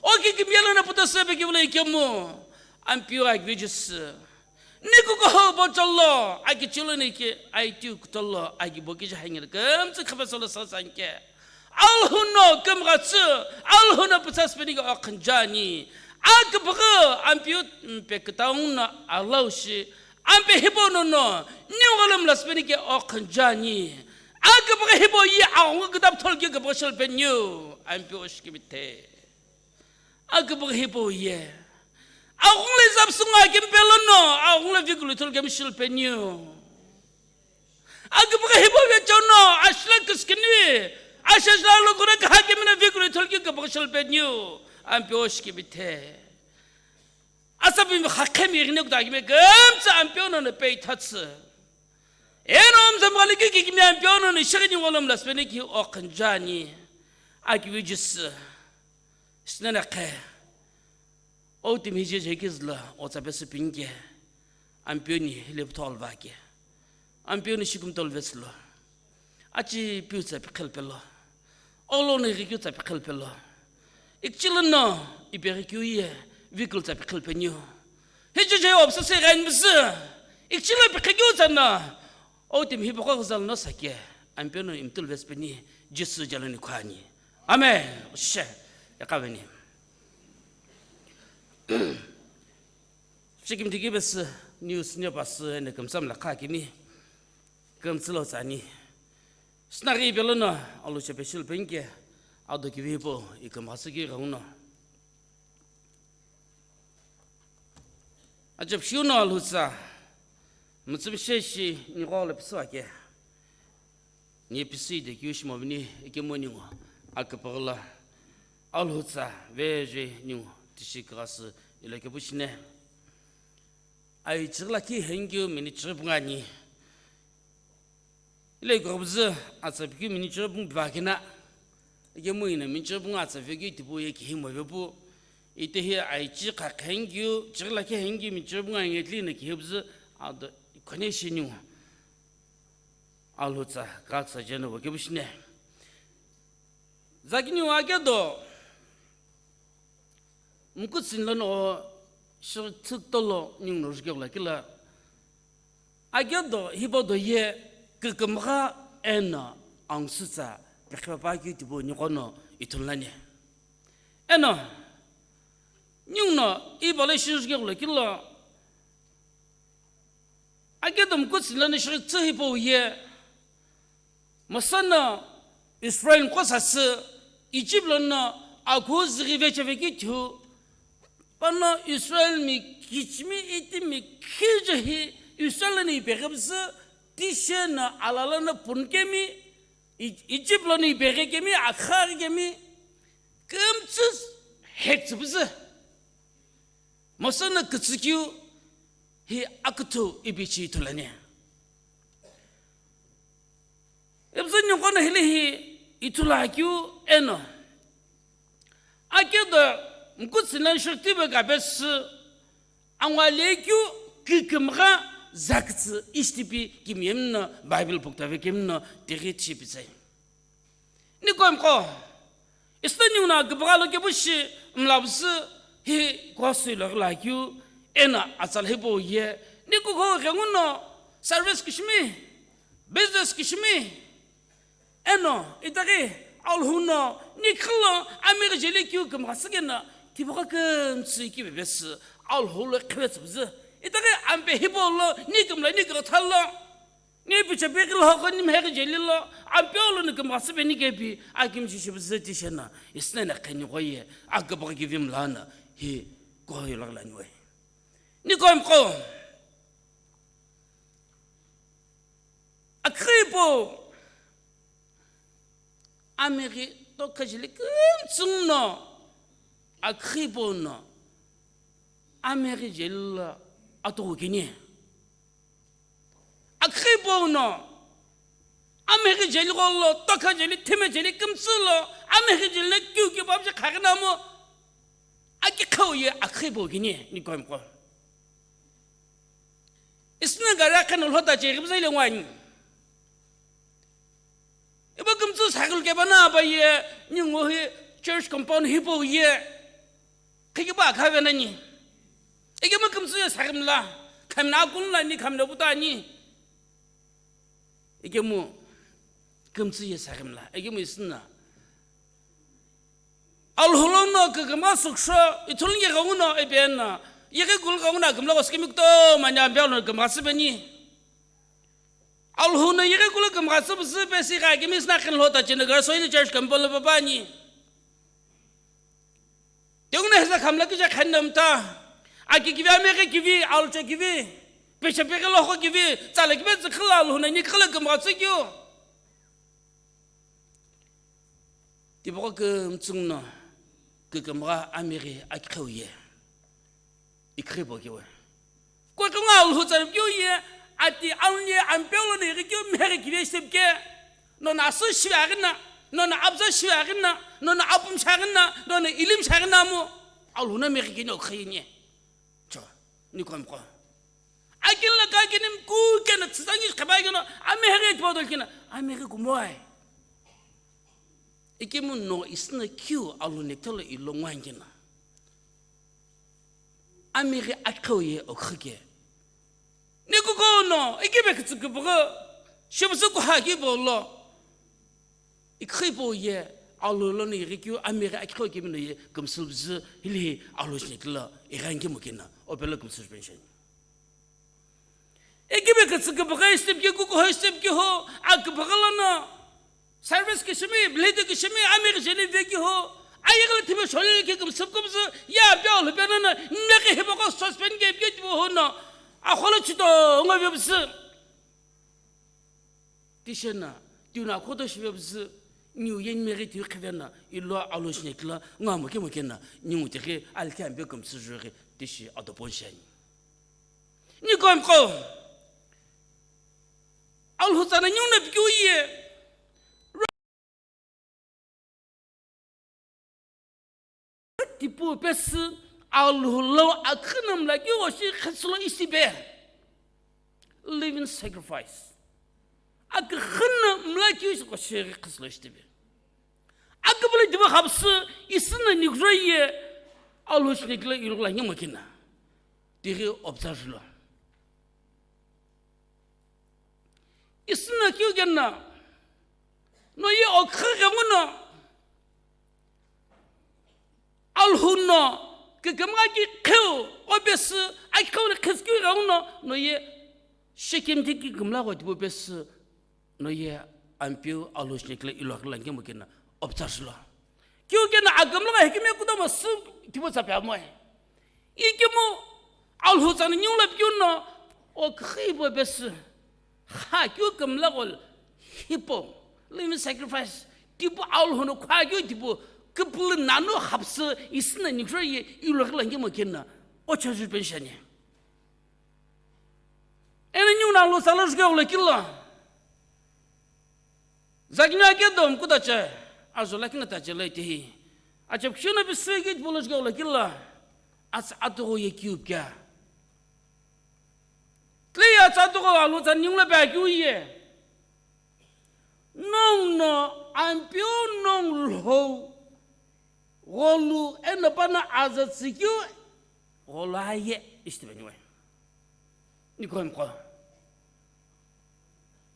O kikimiye lono puta sepe kivilo ikemu, Ampeu akive Jisü. Ni kukuho botolo, akichilo ni ke, aitiu kutolo, akibo kija hangir kümtsü khapesolo sasanke. Alhou no kümghatsü, Alhou no pütsa sipeni ke okhünjani. Akipaka, Ampeu mpe kütaung no alaushi, Ampe hipau nono, niu ghalom la sipeni ke okhünjani. Akipaka hipau ye aghungu kütap thol ke kipaka shilpeniu, Ampeu oshikimite. Akipaka hipau ye. Aghungu le zap sunga kempe lono, aghungu le vikulu thol ke mishilpeniu. Akipaka hipau ye chono, ashla kiskini, ashla lo kura kaha ke mina vikulu thol ke kipaka shilpeniu, Ampeu oshikimite. Asapimi khakhemi ighine kuta akime kümtsü Ampeu nono peithatsü. Eno omzamghaliki kikimi Ampeu nono ishighi ni ngolom la sipeni ki okhünjani. Akive Jisü. Sinene khe. Otimi hije jekizü lo otsa pesü pinike, Ampeu ni hile pütho alvake. Ampeu ni shikumtolu vesü lo, achi piu tsa pikhel pelo, olo no ighi keu tsa pikhel pelo, ikchilo no ipeghi keu ye vehicle tsa pikhel peniu. Hije je opsa se ghain bsü, ikchilo pikhe keu tsa no, otimi hipaqo ghizalo no sake, Ampeu no imtulu vesü peni, Jisü jalo ni khuani. Amen. Oshe, ekaveni. Shikimtiki besi news ne basi ene kümtsa mla kha kini, kümtsü lo tsani. Snari belo no alu chepe shil penke, ado kivi po, iküm hasiki rauno. Ajab shiu no alhutsa, mütsüm sheshi, ni gol episode ke. Ni pisi de kyu shimo vini ikemu ningu akapagla alhutsa veje ningu tishi kagasi ilo kepushine. Ai chigla ki hengyu mini chiribunga ni. Ile ko bzu atsa bikyu mini chiribung bvakina. Ikemu ina mini chiribung atsa vekyu tipu ye kihimo vepu. Ite hi ai chi kha hengyu chigla ki hengyu mini chiribunga ngetli na kihibzu ado kone shi ningu. Alhutsa kaksa jeno bo kebushine. Zakini wa kedo mkutsin lono shirtsük tolo ningu no jukegula kila. Akedo hibo do ye kükümgha eno angsütsa pekhepa keu tibo nikono ithulani. Eno ningu no ibale shi jukegula kila. Akedo mkutsin lono shirtsü hipau ye, Mosa no Israel nko sasü Egypt lono akhu zighi vechevekithu, pano Israel mi kichimi itimi khije hi Israel lono ipeghe bzü, tishe no alala no punkemi, E-, Egypt lono ipeghe kemi, akha kemi, kümtsü hektsü bzü. Mosa no kütsükeu hi aküthu ipi chi ithulani. Ibzü ningu no hile hi ithulakeu eno. Akedo mkutsin lono shirtibe kapesü angwa lekeu kükümgha zakütsü ishtipi kimiyemi no Bible booktave kemi no tighi tishi pitsai. Niko mqo, isna ningu no kibagha lo kepu shi mlabsü hi kosui lo ghila keu, eno atsala hipau ye, niko kho ghenguno service kishimi, business kishimi, eno itaghi Alhou no nikhilo amighi jeli keu kümgha sükeno, tipaqo kümtsü kibe pesü Alhou lo khivetsü püzü. Itaghi ampe hipau lo, ni kümla ni kigha thalo. Ni piche peghi lo hoko ni mheghi jeli lo, Ampeu lo ni kümgha süpeni kepi, akimchi shipüzü tishena, isnena kheni koye, akabaghi kivi mlana, hi koyo laglani we. Niko mqo. Akhipo, amighi tokha jeli kümtsü no, akhipo no, amighi jeli lo atoghu kini. Akhipo no, amighi jeli gholo, tokha jeli, thime jeli, kümtsü lo, amighi jeli no kiu kiu babje khaghi namo, aki khau ye akhipo kini, niko mqo. Isna gari akheno lhota che, ghibza ile ngwani. Ibo kümtsü saghil keba na ba ye, ningu hi church compound hipau ye. Khikiba khave nani. Ikemu kümtsü ye saghimla, khamna akunla ni khamna buta ni. Ikemu kümtsü ye saghimla, ikemu isna. Alhou lono kükümgha süksho, ithulunge ghenguno ipi eno, yeghi kulu ghenguno kümla koskimi kutomo ani Ampeu lo kümgha süpeni. Alhou no yeghi kulu kümgha süpüzü pesi gha kimi isna khen lhota chino gari soini church compound lo papani. Tinguna hisa khamla kije khanna mta. Aki kivi, ameghi kivi, alcho kivi, peche peghi lo hoko kivi, tsala kivi, tsikhila Alhou no nikhila kümgha tsükeu. Tipaqo kümtsü no, kükümgha amighi akikheu ye. Ikhipo kewe. Kokunga Alhou tsaripikeu ye, ati aunye Ampeu lo no ighikeu mheghi kivi ishtepike. Nono asü shive aghina, nono abza shive aghina, nono apum shaghina, nono ilim shaghina mu. Alhou no ameghi kini okha yeni. Cho, nikomqo. Akini la ka kini mku kena tsüzangi khabai kena, ameghi tipau dol kina, ameghi kumoi. Ikemu no isina kiu Alhou nekthelo ilo ngwangina. Ameghi akhau ye okhike. Nikuko no, ikebe kitsüküpüghü, shibuzu kuha kibo lo. Ikhibo ye, Alhou lono ighi kiu, ameghi akhau kemi no ye, kümsübüzü, hili Alhou shi nekthelo, ighangi mukina, opelo kümsübüzü pension. Ikebe kitsüküpüghü step ki kukuho step ki ho, aküpüghü lono, service kishimi, bleed kishimi, ameghi jeli ve ki ho, ayeghi le thime sholi ki kümsüp kümsü, ya pia Alhou pia nana, meghi hibo ko suspend ke pia tibo ho no, akholo chito, ngo ve bsü. Tishena, tiuna khoto shive bsü, niu yen meghi tiu khivena, ilo Alhou shi nekthelo, nga moke moke na, niu tighi, alkhe ambe kümsü jughi, tishi adopon shani. Nikomqo. Alhou tsana niu na pikiu ye. Tipu pesü Alhou lo akhina mla kiu shi khitsülo isibe. Living sacrifice. Akhina mla kiu shi khitsülo isibe. Akübüle dibu khabsü isina nikro ye Alhou shi nekthelo irugula nyemo kina. Tighi observe lo. Isina kiu kena. No ye okha ghenguno. Alhou no, kikimgha ki kheu, obesü, akhi kheu ni khizkiu ghenguno, no ye Shekem tiki kimla gho tibo pesü, no ye Ampeu Alhou shi nekthelo ilo ghila ngemu kena, observe lo. Kiu kena akümlü gha hikime kutomo sü tibo tsa pia moe. Ikemu Alhou tsana niu la pikiu no, okhibo pesü. Kha kiu kümla gho hipo. Living sacrifice. Tibo Alhou no kha kiu tibo. Kipulu nanu hapsü isina nikro ye ilo ghila ngemo kena. Ocha ju pension ye. Ena niu na Alhou tsala juke ula kila. Zakini ake dom kudache, ajo lakina tache lai tehi. Achep kishina bisigi bolojga ula kila. Ats atugo ye kiu pia. Tli ats atugo Alhou tsana niu la ba kiu ye. Nong no Ampeu nong lhou. Gholu eno pana aza tsikiu. Gholu aye. Ishi tibe niwe. Nikomqo.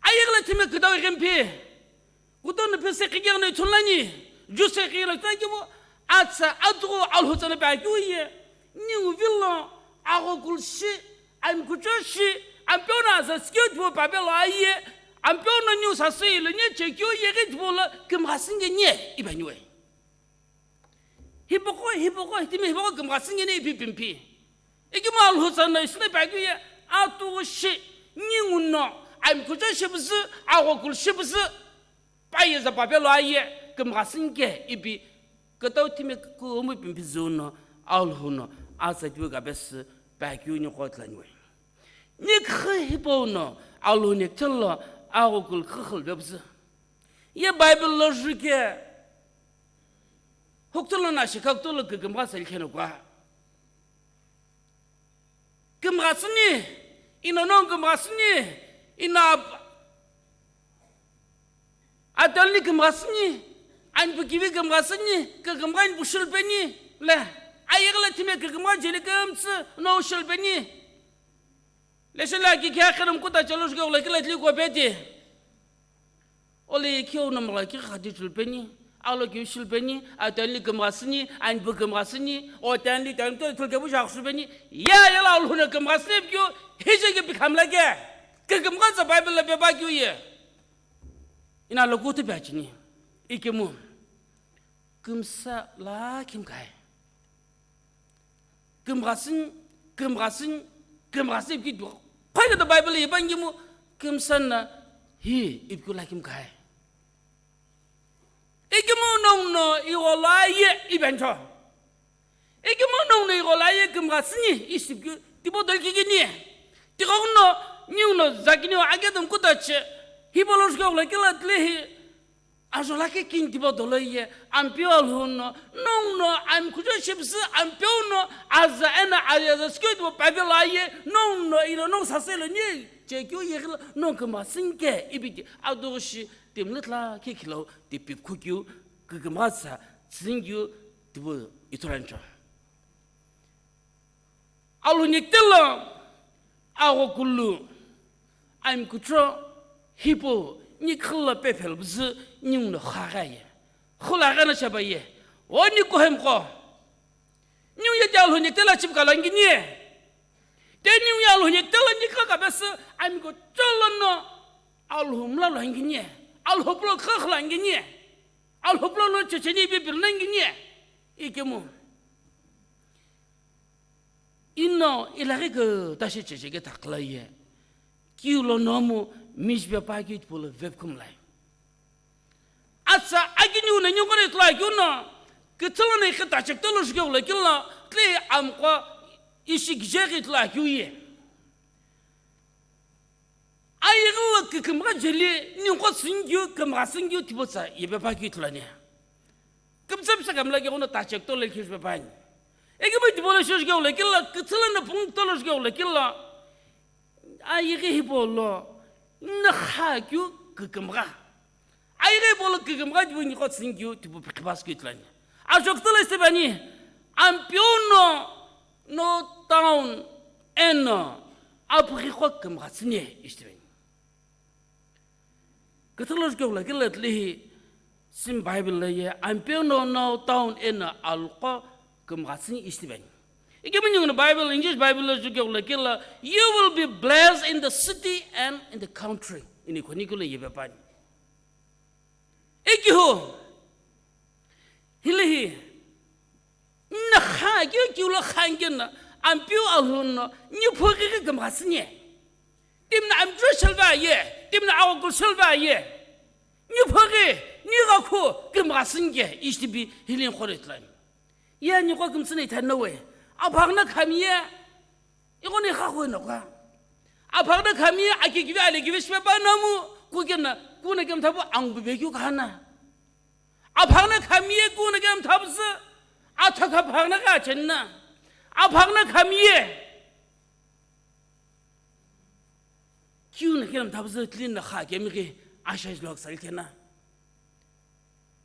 Ayeghi le thime kidau ighimpi. Kutono pese kigegno ithulani. Juse kigegno ithulani kibo. Atsa atugo Alhou tsana pa kiu ye. Niu vilo. Agho kulshi. Amkucho shi. Ampeu no aza tsikiu tibo pa pelo aye. Ampeu no niu sasui lo nie che kiu ye ghi tibo lo kimghasinge nie. Iba niwe. Hipaqo, hipaqo, hitimi hipaqo kimghasinge ni ipi pimpi. Ikemu Alhou tsana isina pa kiu ye, atugo shi, ningu no, amkucho shi bsü, agho kulshi bsü. Pa ye za pa pelo aye, kimghasinge ipi, kidau timi kumu pimpi zuno, Alhou no, asa tiwe ka pesü, pa kiu ni qo tlaniwe. Nikhi hipau no Alhou nekthelo agho kulu khükhülu vebzü. Ye Bible lo juke, huktulo na shikha kutolo kikimgha seli khenokwa. Kimgha tsüni, ino nong kimgha tsüni, ino ap-, Atelni kimgha tsüni, anipu kivi kimgha tsüni, kikimgha anipu shilupeni, le, ayeghi le thime kikimgha jeli kümtsü, no shilupeni. Leshe le aki kia khenam kuta chelo shike ula kila tli ko peti. Ole kiu no mla ki khati shilupeni, alo kiu shilupeni, atelni kimgha tsüni, anipu kimgha tsüni, otelni tanto thulke bu shak shilupeni, ya yela ulhuna kimgha tsüni kiu, hije ke pikhamla ke, kikimgha tsa Bible le peba kiu ye. Ina lokutu pe achini. Ikemu. Kümsa lakhi mkhai. Kümghasin, kümghasin, kümghasin ipi tu. Khoi kata Bible ibangimu kümsa na hi ipi lakhi mkhai. Ikemu nong no iwala ye ibancho. Ikemu nong no ighola ye kümgha tsüni, ishi keu, tipau dol kikini. Tighenguno, ninguno, zakini, akedum kutache. Hipau lo shike ula kila tlehi. Ajo lakhi kini tipau dolo ye, Ampeu Alhou no, nongu no, ami kujo shipüsü Ampeu no, aza eno aza sikeu tipau pape lo aye, nongu no, ino nongu saselo ni, chekeu ye ghilo, nongu kümsüni ke, ipi ti, adoshi, timlitla, khe khilo, tipi khukeu, kükümgha sa, tsünikeu, tipau ithuluani cho. Alhou nyekutela aghokulu, ami kucho, hipau, nikhilo pephelo püzü, ningu no khagha ye. Khula ghana shaba ye. O ni kohemqo. Ningu ye ti Alhou nyekutela chipka langini ye. Te ningu ye Alhou nyekutela nikha kapesü, ami kucho lono, Alhou mla lo angini ye. Alhou pulo khakhala angini ye. Alhou pulo no checheni bibir nangini ye. Ikemu. Ino ilaghi kütashi checheke takhala ye. Kiu lo nomu mishpe pa kiu tipau lo vepkhumlai. Atsa akiniu no ningu no ithulu akeu no, küthülo no ikhi tachekutolo jukeu lo kilo, tli amqo ishi kije ghi ithulu akeu ye. Ayighilo kükümgha jeli, ningu tsünikeu, kümgha tsünikeu, tipau tsa, yepe pa keu ithuluani. Kümtsü püsa kümla keghono tachekutolo khe jupe pani. Ikemu tipau lo shojukeu lo kilo, küthülo no pungtolo jukeu lo kilo. Ayighi hipau lo, nigha keu kükümgha. Ayighi hipau lo kükümgha tipau ningu tsünikeu, tipau pikhipas keu ithuluani. Ajo küthülo isitipani, Ampeu no, no town eno, apughiqo kümgha tsüni isitipani. Küthülo jukeu lo kilo tli hi, sim Bible lo ye, Ampeu no, no town eno, alqo kümgha tsüni isitipani. Ikemu ningu no Bible, English Bible lo jukeu lo kilo, "You will be blessed in the city and in the country." Ini khoni kilo yepe pani. Ikihu, hili hi, nigha keu kiu lo khangino, Ampeu Alhou no, niphughi kümgha tsüni ye. Timi no amjo shelva ye, timi no aghokulu shelva ye. Niphughi, nighakhu kümgha tsüni ke, isitipi hili khore ithuluani. Ye ningu kümtsü no ithuluani no we. Aphaghi no khami ye. Ighono ighakhu eno kha. Aphaghi no khami ye, aki kivi ale kivi shipe pa nomu, kukena, kuna kemthapu angu be keu khana. Aphaghi no khami ye, kuna kemthapu sü, athoka aphaghi no kha chenna. Aphaghi no khami ye. Kiu no kena mthapuzu clean no kha kemi ghi ashaji lo ksa likena.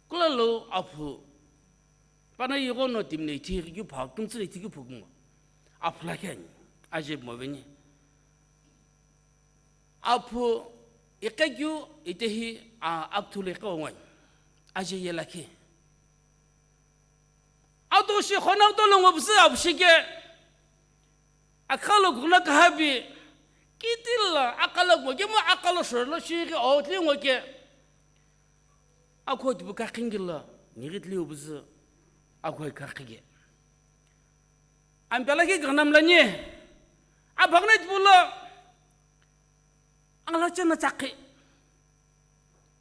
Kula lo aphu. Pana yeghono timi no ithi keu pha, kümtsü no ithi keu phu kumo. Aphu lakhi ani, aje mo veni. Aphu iqe keu itehi, a, akthulu iqe ongoi. Aje ye lakhi. Ado shi khonaghi tolo ngo püsü apushi ke. Akhalo kughuna kahabi. Kitila akhalo ngo kemu akhalo shorlo shighi otli ngo ke. Akho tipu kakhingila. Nighi tli upüzü. Akho kakhige. Ampela ki ghanam lani. Aphagna tipu lo. Angla chena chakhi.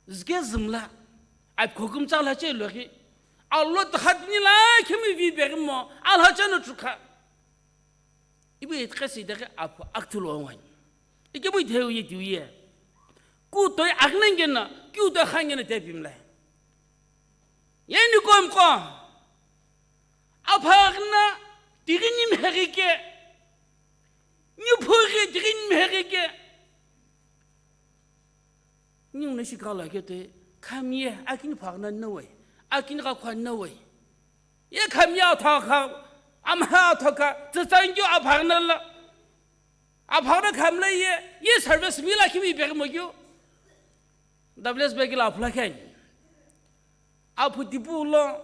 Zge zimla. Aphi khokum chakhi la che loghi. Allo thakhadini la khemi vi berimo. Alha chena chukha. Ibu itkhe si deghe aphu akthulu ongwani. Ikemu itheu ye tiu ye. Ku toi agnengena, ku toi khangena te pimla. Yeni komqo. Aphagna tigini mhegike. Niphughi tigini mhegike. Ningu no shikala kete, khami ye, akini phagna no we, akini ghakhwa no we. Ye khami ye athakha, amha athakha, tsütsangyu aphagna la. Aphagna khamla ye, ye service mi la kimi peghi mogyu. Doubles bag la aphula khani. Aphu tipu lo,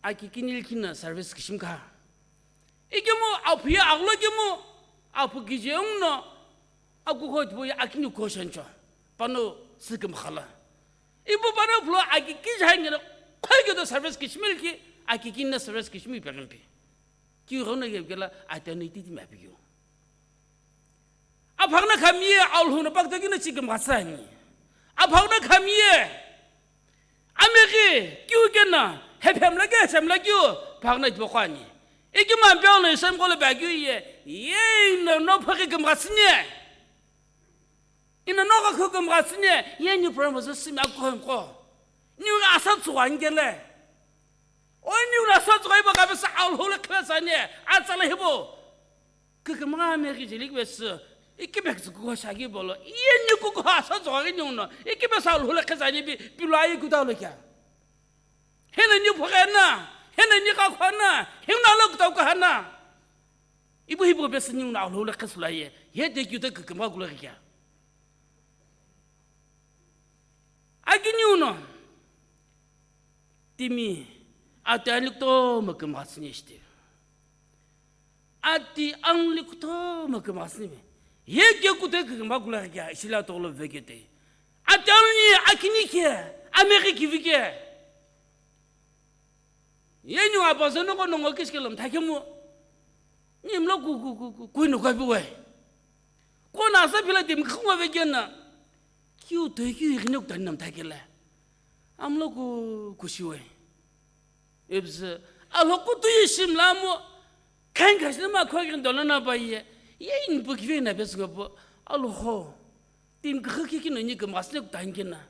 aki kini likhi na service kishimi kha. Ikemu aphu ye agholo kemu, aphu kije ungno, aku kho tipu ye akini koshancho. Pano sikimkhala. Ipu pano phulo aki kije hangino, khoi kedo service kishimi likhi, aki kini na service kishimi peghi mpi. Kiu ghono ye kela, ata no ititi mi apiyo. Aphagna khami ye, Alhou no pakta kina chikimgha tsüani. Aphagna khami ye, ameghi, kiu kena, hephemla ke, hechemla kiu, phagna itbokhani. Ikemu Ampeu no isem kolo ba kiu ye, ye ino no phaghi kimgha tsüni. Ino no ghakhu kimgha tsüni, ye ni promo zo simi akho mkho. Niu asa tsugha ngele. O niu asa tsugha ibo kabe sa Alhou le khela sani, atsala hibo. Kikimgha me ki jeli kibesi, ikibek tsukugho shaki bolo. Iye ni kuku asa tsugha ki niu no, ikibesi Alhou le khela sani bi, pilo ayi kuta lo kya. Hena ni phughe na, hena ni kakho na, hena lo kuta kuha na. Ibo hibo besi niu no Alhou le khela sula ye, ye de kyu de kikimgha kula kya. Akiniu no, timi, ati ani kutomo kümghasüni shite. Ati ani kutomo kümghasüni me. Ye ke kute kükümgha kula kya, ishila tolo vekete. Ati ani akini ke, ameghi kivi ke. Ye niu apaza noko nongo kishike lo mthakemu. Ni mlo ku, ku, ku, ku, kui no kapi we. Ko na sa pila timi khunga ve kena. Kiu toi kiu ighine kutani na mthakele. Amlo ku, kushi we. Ebze, alo kutu ishi mla mo. Khan kashne ma khwa gin dola na ba ye. Ye in bu kive na bes ngapo. Alhou. Timi khaki kino ni kümghasüni kutani kena.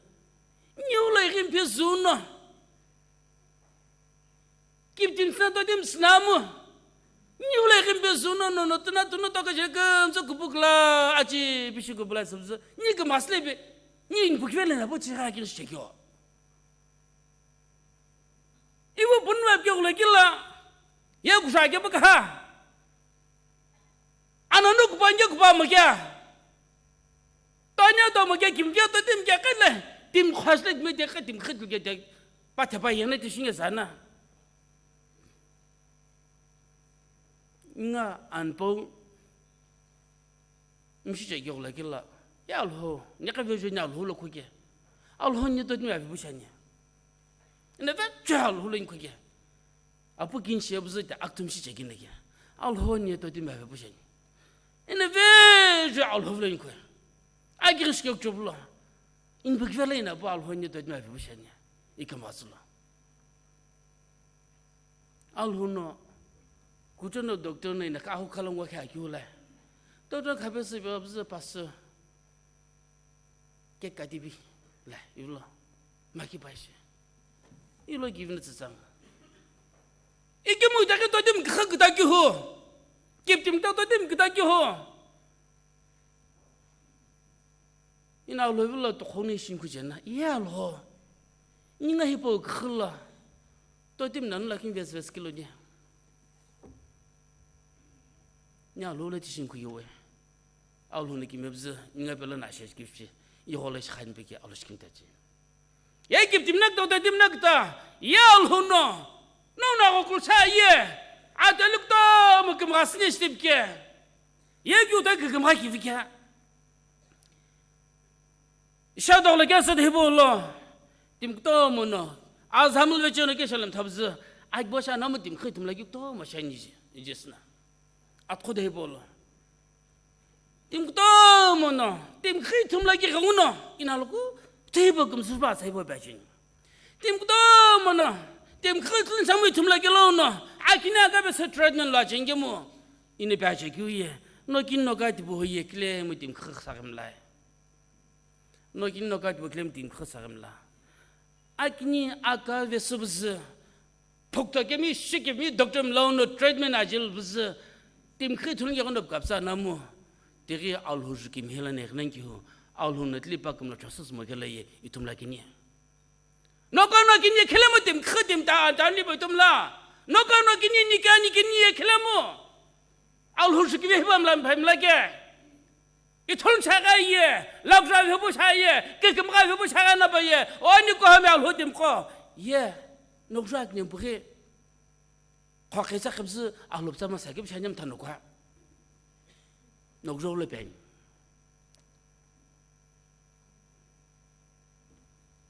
Niu lo ighin pe zuno. Kiptim sna totim snamu. Niu le kimpe zuno no no tuna tuna toka je kümtsü kupukla achi pishi kupula sabzu. Ni kümghasüle pe. Ni in pukivele na bo chigha kin shekyo. Ibu bunwa ke ule kila. Ye kusha ke baka ha. Ananu kupa nge kupa mo kya. Tanya to mo kya kim kya to tim kya kele. Tim khasle me de kha tim khit ke de. Pa te pa yene ti shinge sana. Nga anpo. Mshi che ke ule kila. Ya Alhou, ne ka vejo ni Alhou lo kuke. Alhou ni to tim ya bu shani. Ne ve che Alhou lo kuke. Apu kin shi abuzü te aktum shi chekina ke. Alhou ni to tim ave pushani. Ina ve ju Alhou vle inkwe. Agirish ke choblo. In big vele ina bu Alhou ni to tim ave pushani. Ikam asula. Alhou no. Kucho no doctor no ina ka hu khalong wa kha kiula. Doctor khabe se be abuzü pasu. Ke kadibi la, iulo. Maki paishe. Iulo givni tsitsang. Iki mu itaki todim kha kitaki ho. Kiptim ta todim kitaki ho. Ina lo vilo to khoni shin kujena. Iya lo. Ninga hipo khla. Todim nanu lakin ves ves kilo ni. Ni Alhou la tishin kuyo we. Alhou ni kimebzü, ninga pelo na shesh kifshi. Ihola shikhan peki alo shikin tachi. Ye kiptim nak to, todim nak ta. Ye Alhou no. No na go kulsa ye. Ateluk to mo kim gasni stipke. Ye kyu ta kim ga kivike. Isha dogla kesa de hibo lo. Tim kutomo no. Azamul veche no kesha lam thabzü. Agbo sha namu tim khitum la kyu kutomo sha ni ji. Jesna. Atko de hibo lo. Tim kutomo no. Tim khitum la ki gauno. Ina lo ku. Tebo kum suba saibo bajin. Tim kutomo no. Tim khitum samu ithum la ki lo no. Akina ka be se treatment la jengemo. Ina baje kyu ye. No kin no ka tibo ye kile mu tim khakh sagim lai. Nokini noka tipau claim timi khasaghi mla. Akini aka vesübüzü. Phokto kemi, shi kemi, doctor mla uno treatment ajil büzü. Timi khe thulungi kono kapsa namu. Tighi Alhou ju kimi hela ne ghnan kihu. Alhou no tili pa kumla chosus mo kela ye ithum la kini. Noka nokini ye khelemu timi khe timi ta, ta ni bo ithum la. Noka nokini ni ka ni kini ye khelemu. Alhou ju kimi hiba mla, mla ke. Ithul chagha ye, lakra phepu cha ye, kikimgha phepu chagha na pa ye, oni ko hami Alhou timi ko ye, nokjak ni mpughi. Kho khesa khibzü Alhou psa ma sakip chanyam thanu kwa. Nokjok le pen.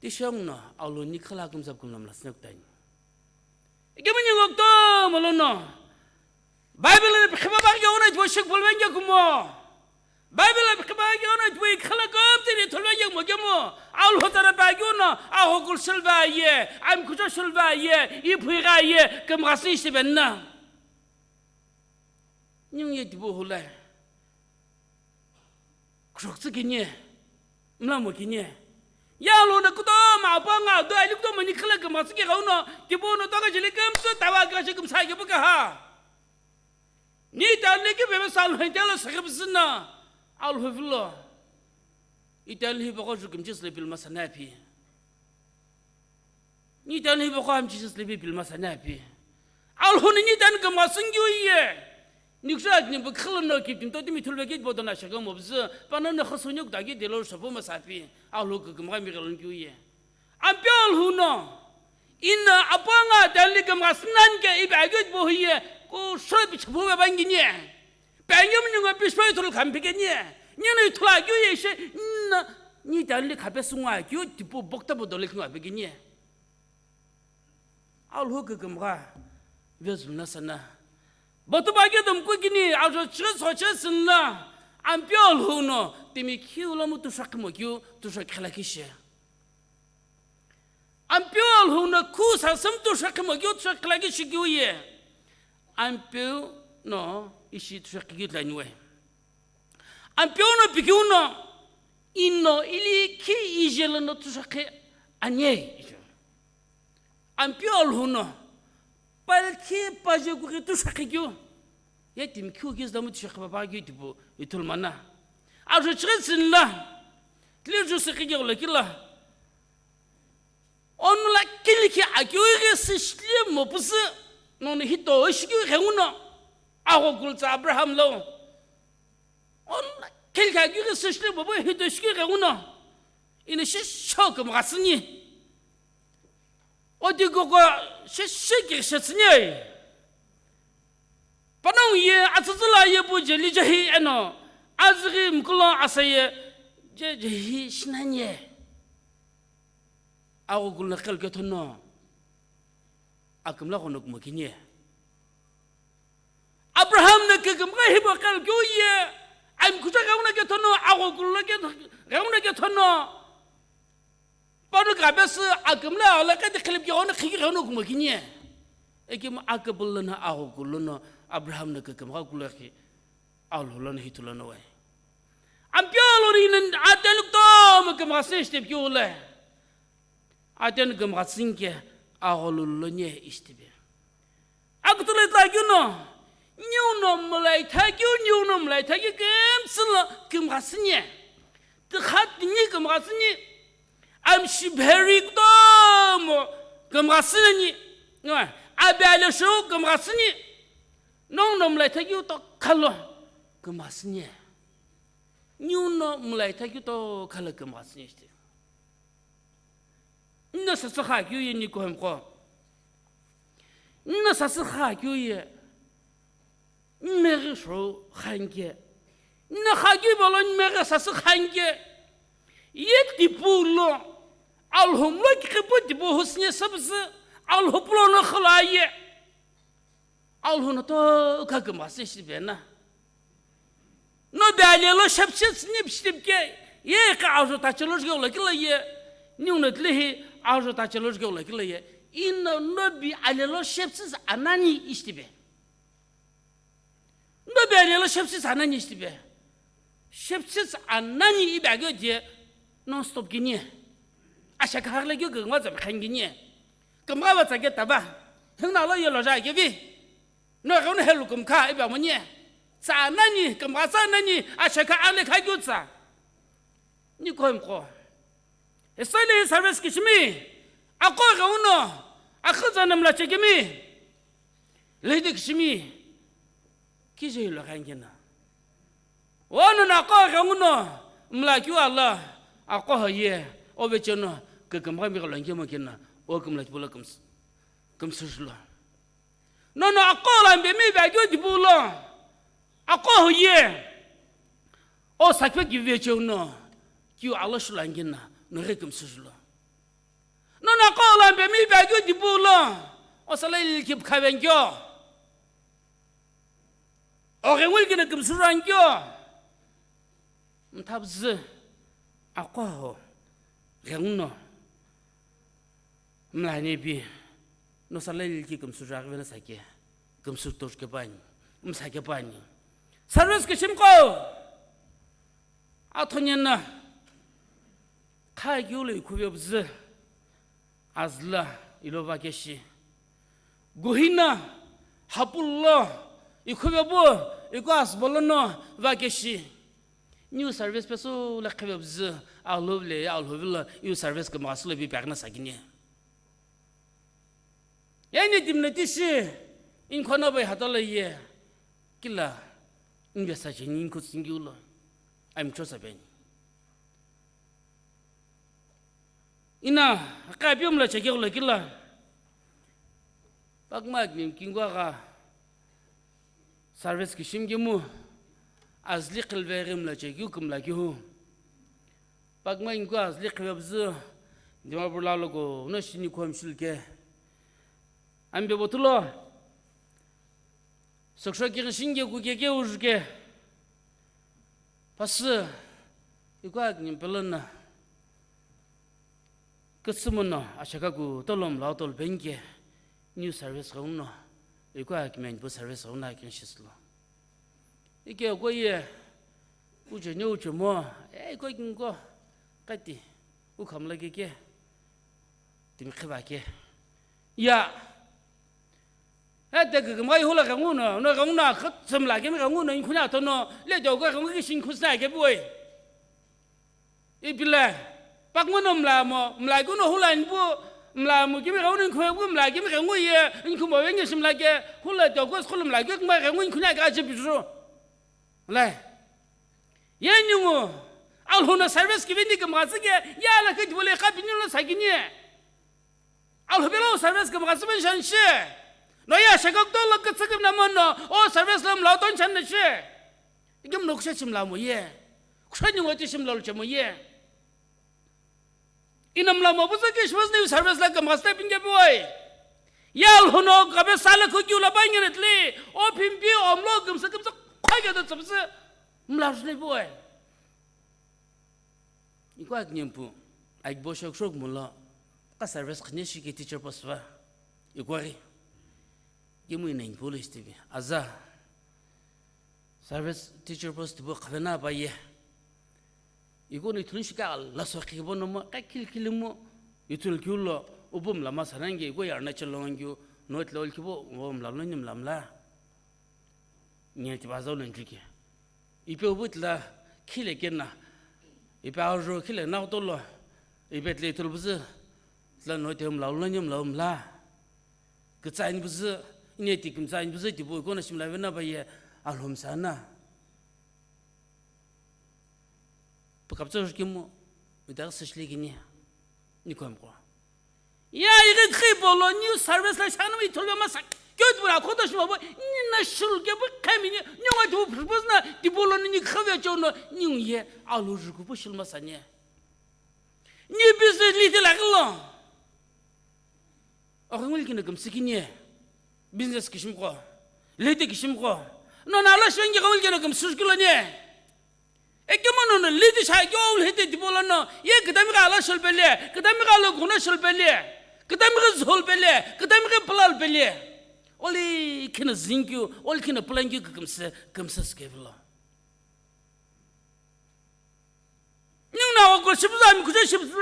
Tishong no Alhou ni khala kumzap kumlam la snok tani. Ikemini ngokto molono. Bible ni khiba ba ke ona itwa shik bolwen ke kumo. Bible ni khiba ke ona itwa khala kam tini tholwen ke mo kemo. Alhou tara ba ke ona a hokul silva ye, am kujo silva ye, i phuiga ye, kam gasi sibenna. Nyung ye tibo hula. Khroktsü kini, mlamo kini, Ye Alhou no kutomo apangha do ali kutomo ni khila kümgha tsü kegha uno, tipau no toka jeli kümtsü tawa kashi kümsa kepu kaha. Ni tani ki bebe sa Alhou ni telo sa kebzü na, Alhou vilo. Itani hipaqo ju kümchi sile pili masa na pi. Ni tani hipaqo amchi sile pili masa na pi. Alhou ni ni tani kümgha süngi uye. Niksha ni bu khilo no kiptim to timi thulbe kit bodo na shaka mo bzü. Pano no khaso nyok dagi delo shapo masa pi. Alhou kükümgha mi ghalon ki uye. Ampeu Alhou no, ina apangha tani kümgha sünan ke ibe agit bo hiye, ko shoi pichaphu be bangini. Pe anyom nyunga pishpa ithulu khampikeni. Nino ithulu akeu ye she, nina, ni tani khape sungwa akeu, tipu bokta bo dole khinga pikeni. Alhou kükümgha, vezulna sana. Botu ba ke dum kukini, ajo chiri soche sinla, ampeu Alhou no, timi khiu lo mu tusha khimo kiu, tusha khela kishe. Ampeu Alhou no khu sasam tusha khimo kiu, tusha khela kishi kiu ye. Ampeu no ishi tusha khikiu tlaniwe. Ampeu no pikiu no, ino ili khi ijelo no tusha khe anye. Ampeu Alhou no, palkhi paje kughi tusha khe keu. Ye timi khiu kizdamu tusha khe papa keu tipu ithulu mana. Ajo chiri sinla, tli ju sikhi keu lo kila. Onu la kilikhi akeu ghi sishli mo pusu, nono hito shikeu ghenguno, agho kultsa Abraham lo. Onu la kilikhi akeu ghi sishli mo pu hito shikeu ghenguno, ina shisho kümgha süngi. Odi gogo shisho kighi she süngi. Panongu ye atsütsü la ye pu jeli jehi eno, azüghi mkulo asa ye, je, jehi shinanye. Agho kulo no khel kethono, akümla ghono kumo kini. Abraham no kükümgha hibo khel keu ye, aimkhucha ghenguno kethono, agho kulo ketho-, ghenguno kethono. Pano kabesü akümla ala kedi khilip keghono, khiki ghenguno kumo kini. Ekim akübülo no agho kulo no, Abraham no kükümgha kulo khi. Alhou lono hithu lono wai. Ampeu Alhou ri ina atenu kutomo kümgha süngi step kiu le. Atenu kümgha süngi ke agho lulu lo nye ishi tipe. Akutule tla kiu no, niu no mlai tha kiu, niu no mlai tha kiu kümsü lo kümgha süngi. Tikha tingi kümgha süngi. Amshi pheri kutomo kümgha süngi. Abi ale shu kümgha süngi. Nongu no mlai tha kiu to khalo kümgha süngi. Niu no mlai tha kiu to khalo kümgha süngi shite. Nno sasü kha kiu ye ni kohemqo. Nno sasü kha kiu ye. Mmeghi sho khanke. Nno kha kiu bolo mmeghi sasü khanke. Ye tipu lo. Alhou mlo kikhipu tipu husne sabzü. Alhou pulo no khalo aye. Alhou no to kha kümgha süngi shipena. No be ale lo shepshits ni pshtipke. Ye ka ajo tachelo jgeu la kila ye. Niu no tlehi ajo tachelo jgeu la kila ye. Ino no bi ale lo shepshits anani ishi tipe. No bi ale lo shepshits anani ishi tipe. Shepshits anani ibe aghi ye non stop kini. Asha kahar le keu kümgha tsam khan kini. Kümgha va tsake taba. Hingna lo ye lo ja kevi. No ghenguno helu kümkha ibe amoni. Tsa nani, kümgha tsa nani, asha kha ale kha keu tsa. Ni kohemqo. Esali service kishimi. Aqo ghenguno. Akhüza namla chekimi. Lady kishimi. Kije lo khan kena. Ono na aqo ghenguno. Mla kiu ala. Aqo hoye. Ovecheno. Kükümgha mi ghalon kemo kena. O kümla kipulo küms-, kümsüjulo. Nono aqo lo ambemi be akeu tipu lo. Aqo hoye. O sakpe kive cheu no. Kiu alo shulo angina. No ghi kümsüjulo. Nono aqo lo ambemi be akeu tipu lo. O sala ilki pkhavenkeo. O ghengu kina kümsüju ankeo. Mthabzü. Aqo ho. Ghenguno. Mlani pi, no sala ilki kümsüju aghi vena sake, kümsüju tosh kepani, msa kepani. Service kishimqo, athonyena, Khakeu lo ikhuve püzü azü lo ilo vakeshi. Guhina hapulu lo ikhuve pu iko asübo lono vakeshi. Niu service pesü lo kheve püzü Alhou vile, Alhou vilo iu service kümgha sü lo ipi peghi na sakini. Eni timi no tishi, inkhona bai hatalo ye, kila, inbe sa cheni inkhu tsingeu lo, I'm sure sa beni. Ina, ka pium la chekeu lo kila, pakma kini kingwa ka, service kishimi kemu, azü li khilve ghim la chekeu kümla keu. Pakma inkhu azü li khilve püzü, Dimapur lo alhou kuno shini khom shilke. Ambe botulo, soksho kighi shinge kuke ke ujuke. Pasü, iko akini pelona. Kütsümono, ashaka kutolo mlao tolo penke, niu service ghenguno, iko akimi anipu service ghenguno akini shisülo. Ike ko ye, uche ne uche mo, e, iko kinko, kati, ukhamla keke, timi khiva ke. Ya. E, te kikimgha ihula ghenguno, no ghenguno, khatsumla kemi ghenguno, inkhuni atono, le toko ghengu kishi inkhusna ke boi. Ipile, pakmono mlamo, mlakuno hula inpu, mlamo kimi ghengu inkhwe pu, mla kimi ghengu ye, inkhumo venge shimla ke, hula toko skhulu mla ke, kuma ghengu inkhuni ake ache pisu. Lai. Ye ningu, Alhou no service kiveni kümgha tsike, ya la ke dibole kha pini lo sakini. Alhou pelo service kümgha tsüpeni shan shi. No ya shaka kutolo kütsü kümna mono, o service lo mlao ton shan shi. Ikim no kusha chimla mo ye. Kusha ningu ti shimla lo chemo ye. Ina mlamo püzü ke shimaz ne service la kümgha step inge boi. Ya Alhou no kabe sala ko kiu la ba inge retli. O phimpi omlo kümsa kümsa khage do tsapsü. Mla jne boi. Iko akini pu. Akbo shok shok mulo. Ka service khne shi ke teacher post va. Iko ri. Kemu ina inpu lo istibi. Aza. Service teacher post bu khavena ba ye. Iko ni thun shika la so khibo no mo, ka khil khil mo. Ithul kiu lo, ubu mla ma sanange, iko yarna chalonge, no tlo khibo, ubu mla lo ni mla mla. Nge ti ba zo lo njuke. Ipe ubu tla khile kena. Ipe ajo khile na tolo. Ipe tle ithul buzu. Tla no te mla lo ni mla mla. Kütsa ani buzu, ine ti kümtsa ani buzu, tipu iko na shimla vena ba ye, Alhou msa na. Pukaptsa jukimo, uda sishli kini, ni komko. Ya, iri khri bolo, niu service la shana mi thulbe masa, kyo tu la koto shima bo, ni na shul ke bo, kami ni, ni wa tu propose na, tipu lo ni khave cho no, ni ye, Alhou juku bo shul masa ni. Ni business li te la lo. Aghi nguli kino kümsü kini, business kishimqo, lete kishimqo. No na ala shenge nguli kino kümsü kilo ni. Ekemo no no lete sha kyo lete dipo lo no, ye kidami gha ala shol pele, kidami gha lo guno shol pele, kidami gha zhol pele, kidami gha palal pele. Oli kino zingkyu, oli kino palangkyu kümsü, kümsü skevlo. Ningu na aghoko shipuzu, ami kuche shipuzu.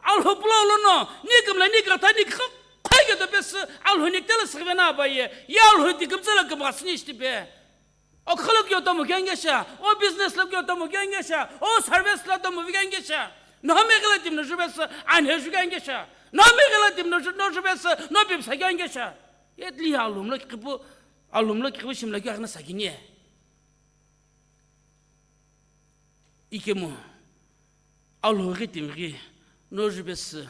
Alhou pulo lono, ni kümla, ni kata, ni kha-, khaike to pesü, Alhou ni ktela sivena abaye. Ya Alhou ti kümtsela kümgha sini shitipe. O khalo kyo tomo kyangesha, o business lo kyo tomo kyangesha, o service lo tomo kyangesha. No megela tim no jubesü, anhe ju kyangesha. No megela tim no ju-, no jubesü, no bibsa kyangesha. Yetli Alhou mlo kipu, Alhou mlo kipu shimla kyo akhna sakini. Ikemu, Alhou ghi timi ghi, no jubesü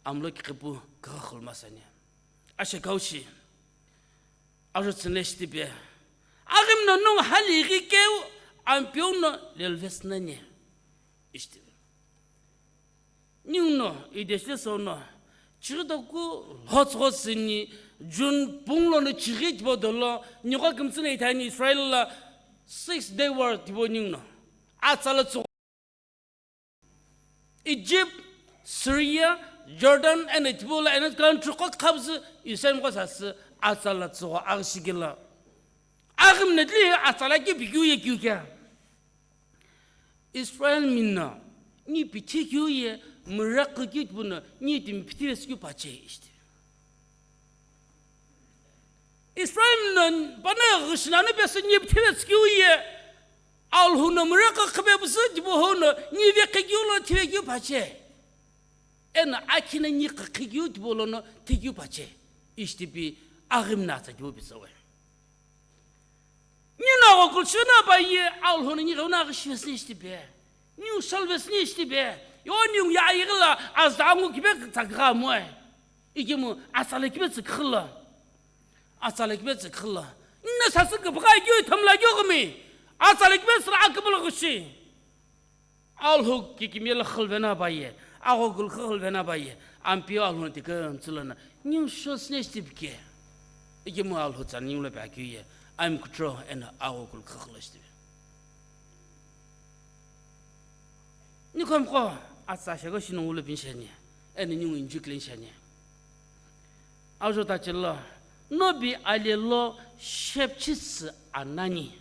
amlo kiqipu kagha khulmasani. Ashe kaushi, ajo tsüne shitipe, aghim no nung hali ghi keu, ampeu no lelvesnani. Ishitipe. Ninguno, ideshile sono, chighi toku lhotsügho sini, June pung lono chighi tipau dolo, niqo kümtsü no ithani Israel la six day war tipau ninguno. Atsa lo tsügho. Egypt, Syria, Jordan, eno tipau la eno country qo khabzü Israel qo sasü atsa lo tsügho aghishikelo. Aghim netli atsa la kipi keu ye keu kea. Israel mina, ni pithi keu ye, Müraqhü keu tipau no ni timi phithive tsükeu pache ishi tipe. Ephraim no panongu ghüshi nani pesü ni phithive tsükeu ye, Alhou no müraqhü khipepüzü tipau no ni vekhi keu lo thive keu pache. Eno akhi no ni qhakhi keu tipau lono thi keu pache. Ishi tipe aghimi no atsa keu pitsüwe. Ningu aghokulu shivena pa ye, Alhou no ningu ghenguno aghi shivesüni ishi tipe. Ningu shal vesüni ishi tipe. Yo ningu ye ayeghi lo azü angu kipe tsakigha moe. Ikemu atsala kipe tsüküghü lo. Atsala kipe tsüküghü lo. Nino sasü küpüghü keu thamla keu kumi. Atsala kipe tsüla aküpülo kushi. Alhou kikimiye lo khülvena pa ye, aghokulu khülvena pa ye, Ampeu Alhou no tikümtsü lono, ningu shosüni ishi tipe ke. Ikemu Alhou tsa ningu lo pa keu ye, ami kutro eno aghokulu khülo ishi tipe. Ni khomqo, atsa sheko shi ningu lo pinshani, eno ningu injiklen shani. Ajo tachi lo, nobi alelo shepchitsü anani.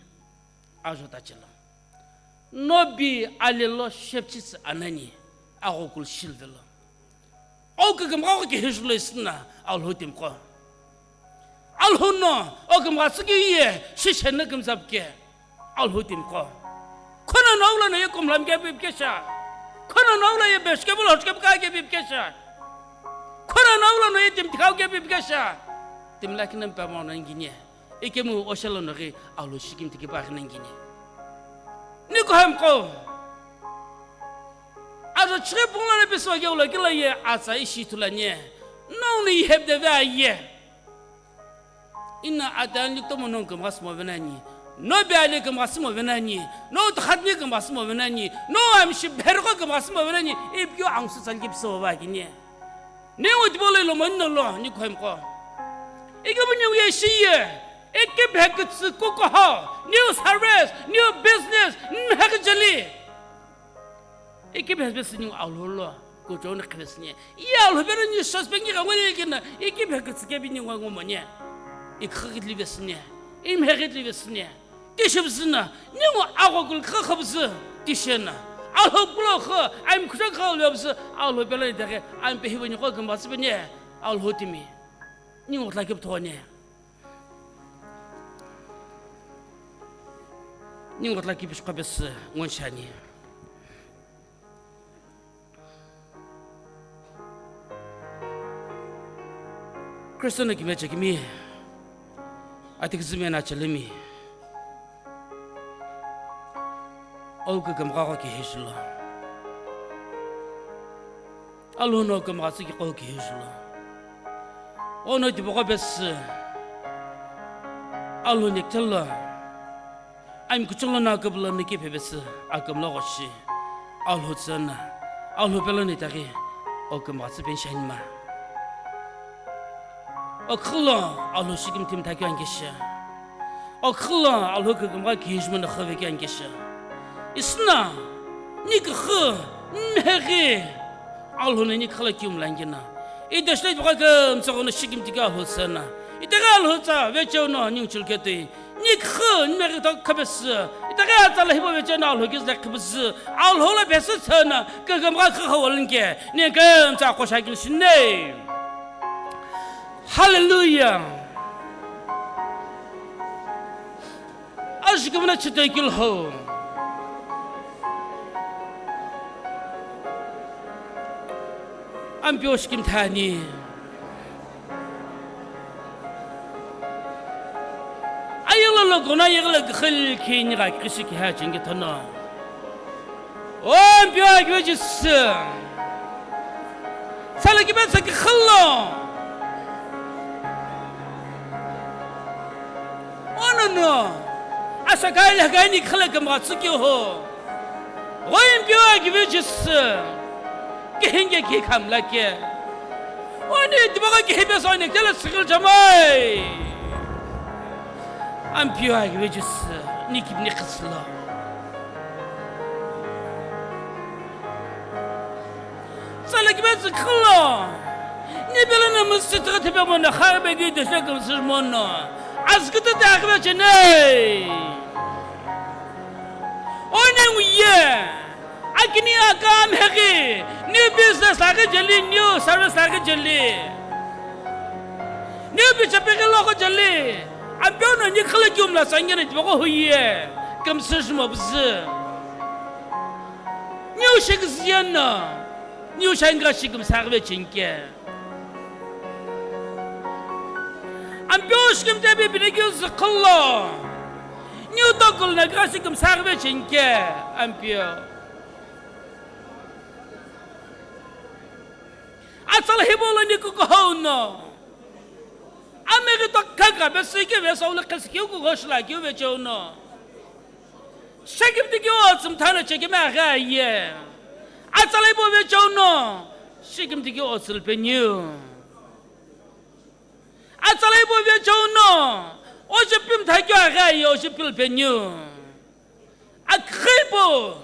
Ajo tachi lo. Nobi alelo shepchitsü anani. Aghokulu shilvelo. O kükümgha ko kihi julo isüna Alhou timiqo. Alhou no o kümgha tsükeu ye, shisheno kümtsapike. Alhou timiqo. Khono no ulo no ye kumlam kepi pikesha. Khono no ulo ye besh kepi lo kepi ka kepi pikesha. Khono no ulo no ye timi tikau kepi pikesha. Timi lakhi no pamo no ngini. Ikemu oshelo no ghi Alhou shikimthi kipaghi no ngini. Ni kuhemqo. Ajo chighi punglo no pisüwa keu lo kilo ye atsa ishi ithulu ani. No no ihepde ve aye. Ino ati ani kutomo no kümgha simo venani, nobi ale kümgha simo venani, no tükhatni kümgha simo venani, no amshi bherko kümgha simo venani, ipikeu angsu tsaliki püsüwa va kini. Ningu tipau lo ilomoni no lo, ni kuhemqo. Ikemu ningu ye shi ye, ikiphe kütsü kukuho, new service, new business, nhekijeli. Ikiphe pesü ningu Alhou lo kuchou no qhivesüni. Ye Alhou pelo ni shosü pe ningu ngoni kina, ikiphe kütsü kepi ningu ngomoni. Ikhakitli vesüni, imhekitli vesüni. Tishipüzü no, ningu aghokulu khükhüpüzü tishena. Alhou kulo khü, ami khuchak khülo püzü, Alhou pelo ni daghi, ami pehivo ni qo kümbatsü peni, Alhou timi. Ningu tla kipthoni. Ningu tla kipish qapesü ngon shani. Kristo no kime chekimi, atikizimi na chelimi. O kükümgha ko kihi julo. Alhou no kümgha tsü kiqo kihi julo. Ono tipaqo pesü. Alhou ni kithelo. Ami kuchou lono akübülo no kiphe pesü akümlo ghoshi. Alhou tsüna. Alhou pelo ni taghi. O kümgha tsü penshani ma. O khülo Alhou shikimthi mtha keu ankesha. O khülo Alhou kükümgha kihijumeno khüve keu ankesha. Isüna, ni kükhü, nheghi, Alhou no ni khülo kiu mlangina. I deshile baka kümtsü ghono shikimthi keu Alhou tsüna. Itaghi Alhou tsa vecheo no ningu chulketui. Ni kükhü, nheghi tha khapesü. Itaghi atsa lo hipau vecheo no Alhou kizü lo khipüzü. Alhou lo pesü tsüna, kükümgha khükhü wolunke. Ni kümtsü aqo shakilishini. Hallelujah. Ajukemna chitoi kilho. Ampeu shikimthi ani. Ayeghi lo gona ayeghi lo gkhil khini gha kishi kiha chingi thono. O Ampeu akive Jisü. Tsala kipe tsaki khalo. Ono no. Asa kai la kai ni khala kama tsuki ho. O Ampeu akive Jisü. Kihinge ki khamla ke. Oni tibaga kihipe so ni kela sikil jamai. Ampeu akive Jisü. Ni kibni khislo. Tsala kibe tsü khalo. Ni bela na mesti tsa tepe mo na kha be gi de se ke sir mo no. Azkita ta kibe chene. Oni uye. Akini aka amheghi, new business laghi jeli, new service laghi jeli, new bichapeghi loghi jeli, Ampeu no nikhala kiumla sangena tipaqo huye, kümsüshimo bzü. New shikiziyeno, new shanka shikimsaghi vechinke. Ampeu shikimtepi biniki zükhülo. New tokul na gha shikimsaghi vechinke, Ampeu. Atsala hipau lo nikukuhou no. Ameghi tokha ka besike vesaule khesikeu kughou shila keu vecheu no. Shikimtiki otsü mthana chekeme aghi aye. Atsala hipau vecheu no. Shikimtiki otsü lupeniu. Atsala hipau vecheu no. Oche pimtha keu aghi aye, oche pilupeniu. Aküghü hipau,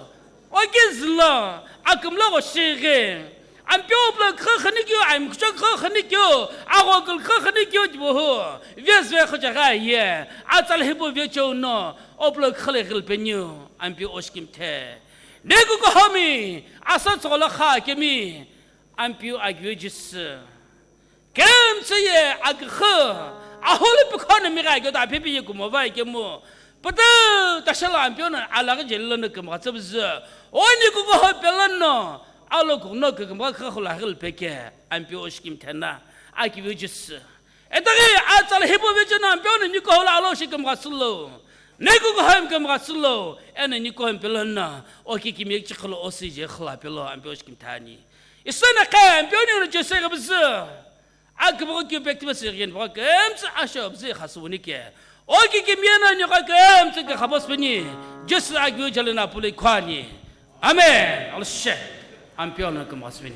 okizü lo, akümlo ghoshighi. Ampeu pulo kükha khani keu, aimkhucho kükha khani keu, aghokul kükha khani keu tipuhu. Vezüve khochaghi aye, atsala hipau vecheu no, opulo kükha lo ghilupeniu, Ampeu oshikimthe. Nikukuhomi, asa tsogolo kha kemi, Ampeu akiveu Jisü. Kümtsü ye aküghü, ahulu pikhono migha keu ta apipi ye kumo va kemu. Pütü tashala Ampeu no alaghi jeli lono kümgha tsübzü. O nikukuho pelono, alo kuno kükümgha kükha lo aghilupeke, Ampeu oshikimthena, akiveu Jisü. Etaghi atsala hipau vecheu no Ampeu no nikukuho lo alo shikimgha tsülo. Nikukuho mkümgha tsülo, eno nikukuho pelono, okikimiye kichikho lo osije khula pelo Ampeu oshikimthani. Isüna khe Ampeu no Jisü ghibzü. Akübüghi keu pekitime sü ghini pügha kümtsü asho bzü khasüwuni ke. Okikimiye no nigha kümtsü ke khaposüpeni. Jisü akiveu jeli no puloi khani. Amen. Alushe. Ampeu no kümghasüpeni.